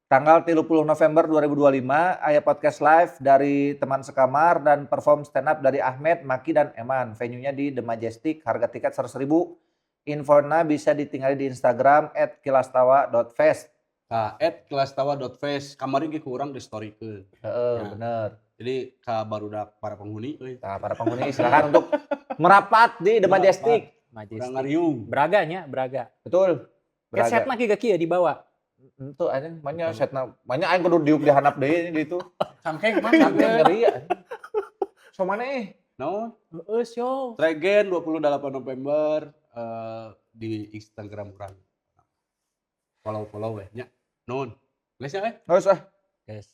Tanggal 30 November 2025 aya podcast live dari teman sekamar dan perform stand up dari Ahmed, Maki dan Eman. Venue-nya di The Majestic, harga tiket 100.000. Infona bisa ditinggali di Instagram @kilastawa.fest. Nah, @kilastawa.fest kamari ge ku urang di storykeun. Heeh, Ya. bener. Jadi ka barudak para penghuni euy. Nah, para penghuni silakan untuk merapat di The Merapat. Majestic. Urang Majestic. ngariung. Braga nya, Braga. Betul. Kayak Braga. setna kieu kieu dibawa. Itu anjing banyak setna, banyak aing kudu diuk di handap deui di itu. Cangkeng mah Cangkeng cangkeng. ngeri ya. So mana eh? Naon? Heeh, show. Tregen 28 November di Instagram urang. Follow-follow we nya. Nuhun. Geus nya eh. Nggak usah. Guys.